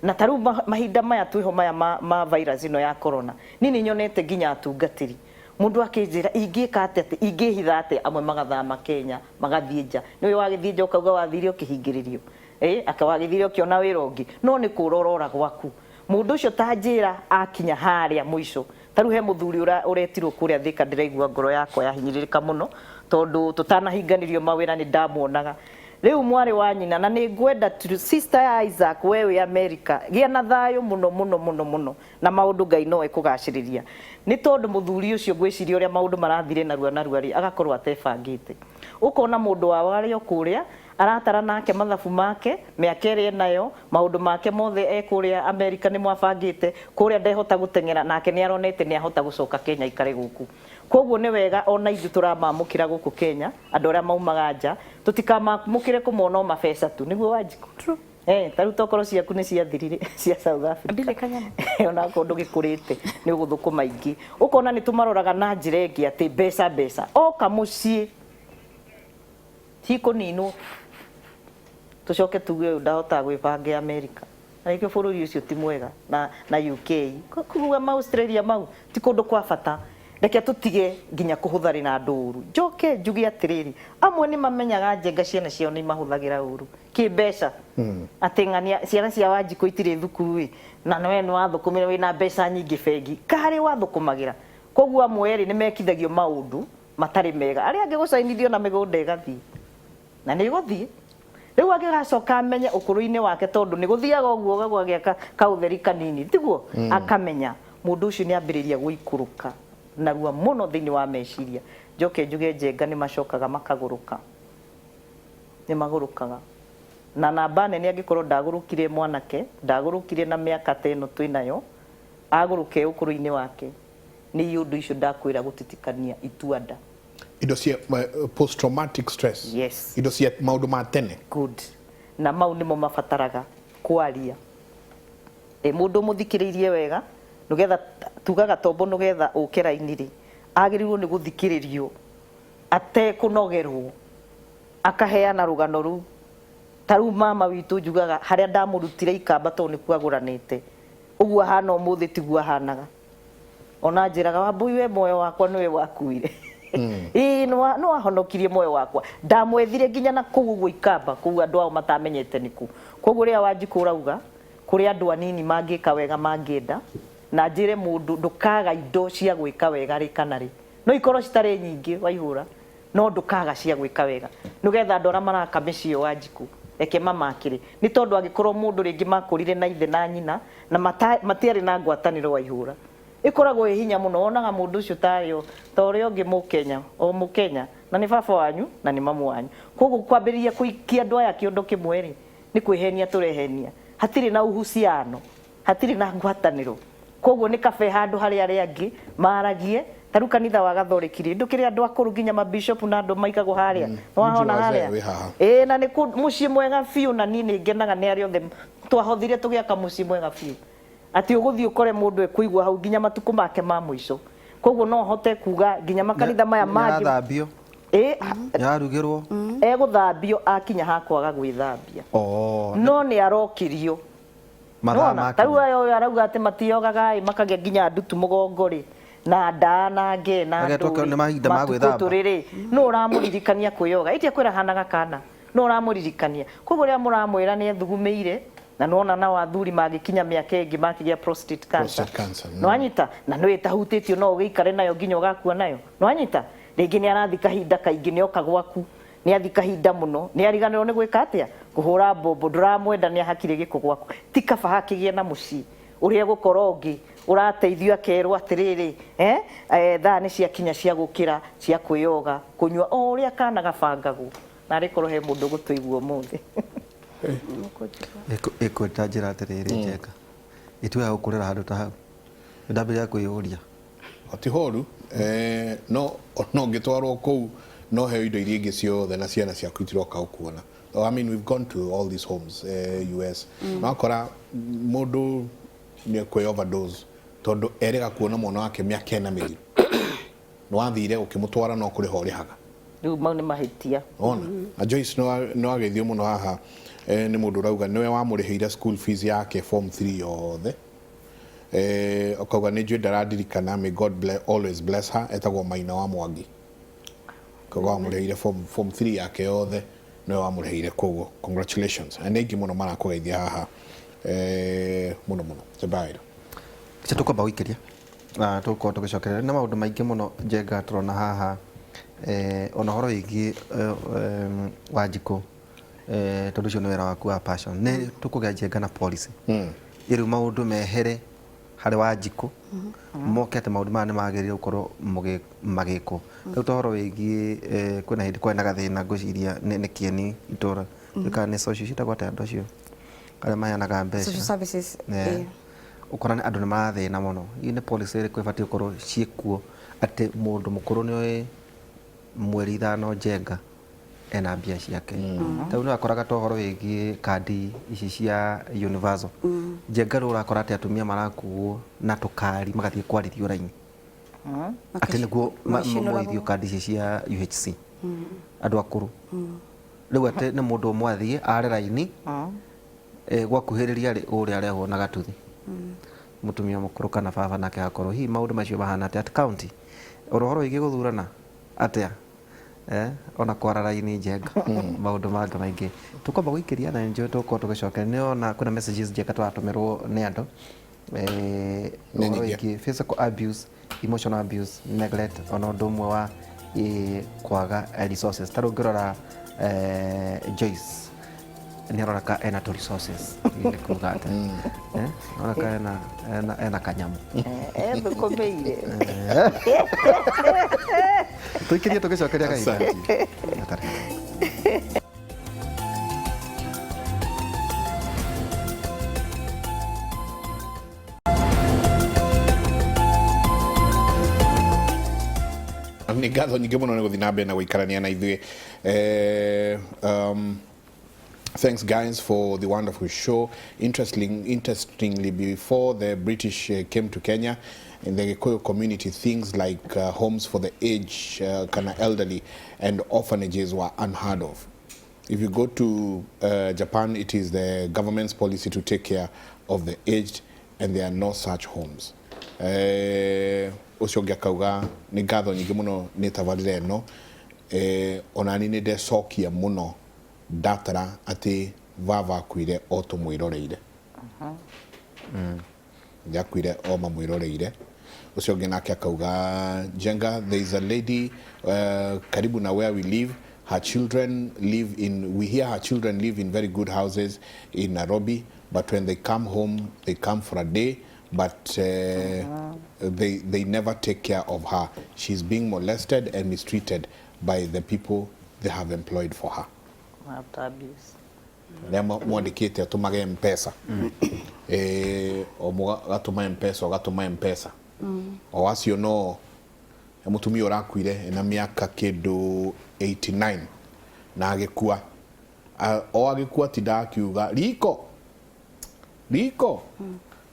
Na ta rĩu mahinda maya twĩho maya ma virus ĩno ya corona, niĩ nĩ nyonete nginya atungatĩri, mũndũ akĩnjĩra ingĩka atĩa, atĩ ingĩhitha atĩa, amwe magathama Kenya, magathiĩ nja. Nĩ ũĩ wagĩthiĩ nja ũkauga wathire ũkĩhingĩrĩrio, anga wagĩthire ũkĩona wĩra ũngĩ, no nĩ kũra ũrora gwaku. Mũndũ ũcio ta njĩra akinya harĩa mũico, ta rĩu he mũthuri ũretirwo kũrĩa Thika, ndĩraigua ngoro yakwa yahinyĩrĩrĩka mũno, tondũ tũtanahinganĩrio mawĩra nĩ ndamuonaga. Rĩu mwarĩ wa nyina, na nĩ ngwenda sister ya Isaac, we wĩ America, gĩa na thayũ mũno mũno mũno mũno, na maũndũ Ngai no ekũgacĩrĩria. Nĩ tondũ mũthuri ũcio ngwĩciria ũrĩa maũndũ marathire narua narua rĩ, agakorwo atebangĩte. Ũkona mũndũ wao arĩ o kũrĩa, aratara nake mathabu make, mĩaka ĩrĩa enayo, maũndũ make mothe e kũrĩa America nĩmo abangĩte, kũrĩa ndehota gũteng'era, nake nĩ aronete nĩ ahota gũcoka Kenya aikare gũkũ. Koguo nĩ wega ona ithuĩ tũramamũkĩra gũkũ Kenya, andũ arĩa maumaga nja, tũtikamamũkĩre kũmona o mabeca tu, nĩguo Wanjikũ? True. Ta rĩu tokorwo ciaku nĩ ciathirire cia South Africa. Ndirĩ kanyamũ. Ona akorwo ndũgĩkũrĩte nĩ ũgũthũkũma ingĩ. Ũkona nĩ tũmaroraga na njĩra ĩngĩ atĩ mbeca mbeca. Oka mũciĩ cikũninwo, tũcoke tuge ũyũ ndahotaga gwĩbanga America. Na nĩkĩo bũrũri ũcio ti mwega na UK. Kuga ma Australia mau ti kũndũ kwa bata. Reke tũtige nginya kũhũtharĩra andũ ũru. Njoke njuge atĩrĩrĩ, amwe nĩ mamenyaga Njenga ciana ciao nĩ imahũthagĩra ũru kĩmbeca. Atĩ ng'ania ciana cia Wanjikũ itirĩ thukuru ĩ, na we nĩ wathũkũmire wĩna mbeca nyingĩ bengi. Karĩ wathũkũmagĩra. Koguo amwe rĩ nĩ mekithagio maũndũ matarĩ mega. Arĩa angĩ gũcainithio na mĩgũnda ĩgathiĩ. Na nĩ ĩgũthiĩ. Rĩu angĩgacoka amenye ũkũrũ-inĩ wake tondũ nĩ gũthiaga ũguo gwagĩa kaũtheri kanini, tiguo? Akamenya mũndũ ũcio nĩ ambĩrĩria gũikũrũka narua mũno thĩinĩ wa meciria. Njoke njuge Njenga nĩ macokaga makagũrũka. Nĩ magũrũkaga. Na namba nene angĩkorwo ndagũrũkire mwanake, ndagũrũkire na mĩaka ta ĩno twĩnayo, agũrũke ũkũrũ-inĩ wake, nĩ ũndũ icio ndakwĩra gũtitikania itua nda. Indo cia post traumatic stress. Yes. Indo cia maũndũ ma tene. Good. Na mau nĩmo mabataraga kwaria. Mũndũ mũthikĩrĩirie wega, nĩgetha tugaga tombo nĩgetha ũke raini rĩ, agĩrĩirwo nĩ gũthikĩrĩrio atekũnogerwo, akaheana rũgano rũu. Ta rĩu mama witũ njugaga harĩa ndamũrutire ikamba tondũ nĩkuo agũranĩte, ũguo ahana ũmũthĩ tiguo ahanaga. Ona njĩraga Wambui we muoyo wakwa nĩwe wakuire. Ĩĩ nĩ wahonokirie muoyo wakwa. Ndamwethire nginya na kũu ũguo ikamba, kũu andũ ao matamenyete nĩkũ. Koguo rĩrĩa Wanjikũ ũrauga kũrĩ andũ anini mangĩka wega mangĩenda, na njĩre mũndũ ndũkaga indo cia gwĩka wega rĩ kana rĩ. No ikorwo citarĩ nyingĩ waihũra, no ndũkaga cia gwĩka wega. Nĩgetha andũ arĩa maraka mĩciĩ ĩyo Wanjikũ, reke mamakĩre. Nĩ tondũ angĩkorwo mũndũ rĩngĩ makũrire na ithe na nyina, na matiarĩ na ngwatanĩro waihũra. Ĩkoragwo ĩ hinya mũno, wonaga mũndũ ũcio tarĩ ta ũrĩa ũngĩ Mũkenya, o Mũkenya, na nĩ baba wanyu na nĩ mamu wanyu. Koguo kwambĩrĩria kũikia andũ aya kĩondo kĩmwe rĩ, nĩ kwĩhenia tũrehenia. Hatirĩ na uhusiano, hatirĩ na ngwatanĩro. Koguo nĩ kabe handũ harĩa arĩa angĩ maragie. Ta rĩu kanitha wa Gathoreki rĩ, ndũkĩrĩ andũ akũrũ nginya mabishopu na andũ maigagwo harĩa. Nĩ wahona harĩa? Ĩĩ, na nĩ mũciĩ mwega biũ, na niĩ nĩ ngenaga nĩ arĩa othe twahothire tũgĩaka mũciĩ mwega biũ. Atĩ ũgũthiĩ ũkore mũndũ ekũigua hau nginya matukũ make ma mũico. Koguo no hote kuga nginya makanitha maya mangĩ. Nĩarathambio. Ĩĩ. Nĩararugĩrwo. Egũthambio akinya ha kwaga gwĩthambia. No nĩ arokĩrio. Mathaa Nĩwona? Ta rĩu makinya. aya ũyũ arauga atĩ matiogaga ĩ, makagĩa nginya ndutu mũgongo rĩ, na nda na ngee na Agetwo ndũrĩ. nĩ mahinda ma Matukũ gwĩthamba. tũrĩ rĩ, nũ ũramũririkania kwĩyoga? Ĩti akwĩra hanaga kana, nũ ũramũririkania? Koguo rĩrĩa mũramwĩra nĩ ethugumĩire, na nĩwona nao athuri mangĩkinya mĩaka ĩngĩ makĩgĩa prostate cancer. Prostate cancer, Nĩwanyita? Na nĩ ĩtahutĩtio no ũgĩikare nayo nginya ũgakua nayo. Nĩwanyita? Rĩngĩ nĩ arathi kahinda kaingĩ, nĩ oka gwaku, nĩ athi kahinda mũno, nĩ ariganĩrwo nĩ gwĩka atĩa? Kũhũra mbombo, ndũramwenda nĩ ahakire gĩko gwaku. Ti kaba hakĩgĩe na mũciĩ ũrĩa gũkorwo ũngĩ ũrateithio akerwo atĩrĩrĩ, thaa nĩ ciakinya cia gũkĩra, cia kwĩyoga, kũnyua, o ũrĩa kana gabangagwo. Na arĩ korwo he mũndũ ũgũtũigua ũmũthĩ. Ĩkwĩta njĩra atĩrĩrĩ, Njenga. Itua ya gũkũrĩra handũ ta hau. Ndambĩrĩria kwĩyũria. Ti horu, no no ũngĩtwarwo kũu no heo indo iria ingĩ ciothe na ciana ciaku itiroka gũkuona. I mean, we've gone to all these homes, US. Wakora mũndũ nĩ ekwĩ overdose tondũ erĩga kuona mwana wake mĩaka ĩna mĩthiru. Nĩwathire ũkĩmũtwara no kũrĩha ũrĩhaga. Rĩu mau nĩ mahĩtia. Ona na Joyce no ageithio mũno haha, nĩ mũndũ ũrauga nĩwe wamũrĩhĩire school fees yake form 3 yothe. Ũkauga nĩ njũĩ ndaradirikana, may God always bless her, etagwo Maina wa Mwangi. Ũkauga wamũrĩhĩire form 3 yake yothe, nĩwe wamũrĩhĩire, koguo congratulations. Na nĩ aingĩ mũno marakũgeithia haha, mũno mũno. Jabaira. Kicha tũkwamba gũikĩria na tũgũkorwo tũgĩcokerera na maũndũ maingĩ mũno Njenga tũrona haha, ona ũhoro wĩgiĩ Wanjikũ, tondũ ũcio nĩ wĩra waku wa passion. Nĩ tũkũgĩa Njenga na policy ĩrĩu maũndũ mehere harĩ Wanjikũ moke atĩ maũndũ maya nĩ magĩrĩire gũkorwo magĩkwo. Rĩu ta ũhoro wĩgiĩ kwĩna hĩndĩ kwarĩ na gathĩna ngwĩciria nĩ kĩeni itũra kana nĩ social ciĩtagwo atĩa andũ acio arĩa maheanaga mbeca? Social services. Ũkona nĩ andũ nĩ marathĩna mũno. Hihi nĩ policy ĩrĩkũ ĩbatiĩ gũkorwo ciĩkuo atĩ mũndũ mũkũrũ nĩ oĩ mweri 5 Njenga Ena mbia ciake. Ta rĩu nĩwakoraga ta ũhoro wĩgiĩ kandi ici cia universal, Njenga, rĩu ũrakora atĩ atumia marakuo na tũkari magathiĩ kwarithio raini atĩ nĩguo Magacinũragwo. Moithio kandi ici cia UHC, andũ akũrũ rĩu, atĩ nĩ mũndũ ũmwe athiĩ are raini, gwakuhĩrĩria rĩ, ũrĩa arehwo na gatuthi mũtumia mũkũrũ kana baba nake agakorwo. Hihi maũndũ macio mahana atĩa at county, ũhoro wĩgiĩ gũthurana atĩa, ona kwara raini, Njenga, maũndũ mangĩ maingĩ tũkwamba gũikĩria na njũĩ tũgũkorwo tũgĩcokeria. Nĩ ona kwĩna messages, Njenga, tũratũmĩrwo nĩ andũ, Nĩ ũhoro nyingĩ. Wĩgiĩ physical abuse, emotional abuse, neglect, ona ũndũ ũmwe wa kwaga resources. Ta rĩu ũngĩrora, Joyce nĩ aroraka ena tũ resources. Nĩ kuga atĩa? Aroraka ena kanyamũ. Ethũkũmĩire. Tũikĩrie tũgĩcokeria kahinda. Asante. Atarĩ. Nĩ ngatho nyingĩ mũno nĩ gũthiĩ na mbere na gũikarania na ithuĩ. Thanks, guys, for the wonderful show. Interestingly, before the British came to Kenya, in the Gikuyu community, things like homes for the aged, kind of elderly, and orphanages were unheard of. If you go to Japan, it is the government's policy to take care of the aged, and there are no such homes. Ũcio ũngĩ akauga nĩ ngatho nyingĩ mũno nĩ tabarĩra ĩno. Onani nĩ ndecokia mũno ndatara atĩ baba akuire o tũmwĩroreire, akuire o mamwĩroreire. Ũcio ũngĩ nake akauga, "Njenga, there is a lady karibu na where we live. Her children live in, we hear her children live in very good houses in Nairobi, but when they come home, they come for a day, but they never take care of her. She's being molested and mistreated by the people they have employed for her." After abuse. Arĩa mwandĩkĩte atũmage Mpesa, o mũgatũma Mpesa, ũgatũma Mpesa o acio no mũtumia ũrakuire ena mĩaka kĩndũ 89 na agĩkua. O agĩkua tinda akiuga riko riko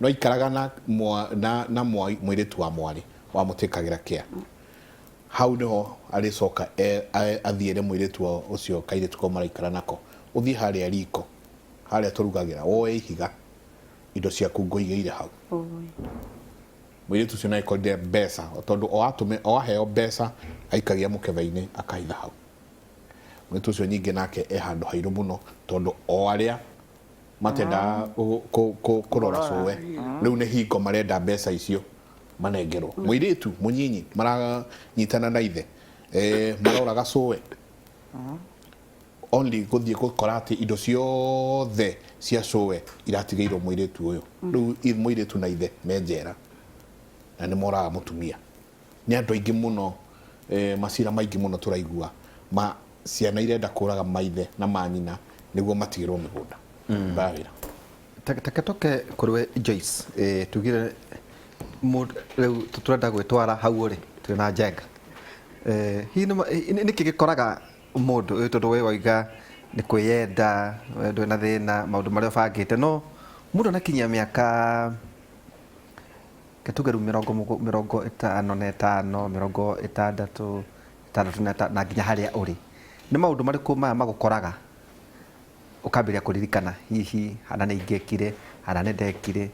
no ikaraga na, na mũirĩtu wa mwarĩ wamũtĩkagĩra kĩa hau niho arĩcoka athiĩre mũirĩtu ũcio kairĩtu kau maraikara nako, ũthiĩ harĩa riko harĩa tũrugagĩra, woe ihiga, indo ciaku ngũigĩire hau. Oi. Mũirĩtu ũcio nĩakorire mbeca tondũ o atũme o aheo mbeca aikagia mũkebe-inĩ akahitha hau. Mũirĩtu ũcio ningĩ nake e handũ hairũ mũno tondũ o arĩa matendaga kũrora cũwe rĩu nĩ hingo marenda mbeca icio manengerwo. Mũirĩtu mũnyinyi maranyitana na ithe, maroraga cũwe only gũthiĩ gũkora atĩ indo ciothe cia cũwe iratigĩirwo mũirĩtu ũyũ. Rĩu mũirĩtu na ithe me njera na nĩ moraga mũtumia. Nĩ andũ aingĩ mũno, macira maingĩ mũno tũraigua ma ciana irenda kũraga maithe na manyina nĩguo matigĩrwo mĩgũnda mbaya wĩra. Take toke kũrĩ we Joyce, tugire mũndũ rĩu tũrenda gwĩtwara hau ũrĩ twĩ na Njenga. Hihi nĩkĩ gĩkoraga mũndũ, tondũ we waiga nĩ kwĩyenda, we ndũrĩ na thĩna maũndũ marĩa ũbangĩte, no mũndũ anakinyia mĩaka ke tuge rĩu 55, 65, 65 na nginya harĩa ũrĩ, nĩ maũndũ marĩkũ maya magũkoraga ũkambĩrĩria kũririkana hihi hana nĩ ingĩekire, hana nĩ ndekire,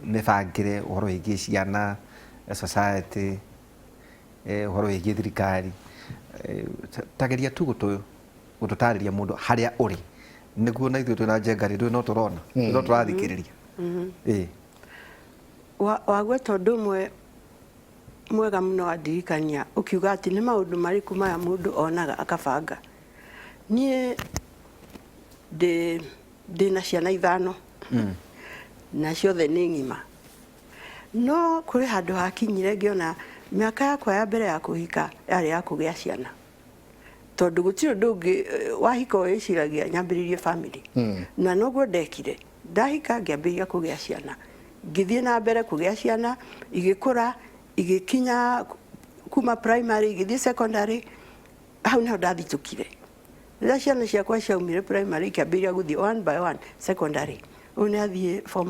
mĩbangĩre ũhoro wĩgiĩ ciana, society, ũhoro wĩgiĩ thirikari? Tageria tu gũtũtarĩria mũndũ harĩa ũrĩ nĩguo na ithuĩ twĩna Njenga rĩ, ndũĩ no tũrona no tũrathikĩrĩria. Ĩĩ. Wagweta ũndũ ũmwe mwega mũno wandirikania ũkiuga atĩ nĩ maũndũ marĩkũ maya mũndũ onaga akabanga. Niĩ ndĩ na ciana ithano na ciothe nĩ ng'ima, no kũrĩ handũ hakinyire ngĩona mĩaka yakwa ya mbere ya kũhika yarĩ ya kũgĩa ciana, tondũ gũtirĩ ũndũ ũngĩ, wahika wĩciragia nyambĩrĩrie family, na noguo ndekire. Ndahika ngĩambĩrĩria kũgĩa ciana, ngĩthiĩ na mbere kũgĩa ciana, igĩkũra, igĩkinya kuma primary igĩthiĩ secondary. Hau nĩho ndathitũkire. Rĩrĩa ciana ciakwa ciaumire primary, ikĩambĩrĩria gũthiĩ one by one secondary, ũyũ nĩ athiĩ form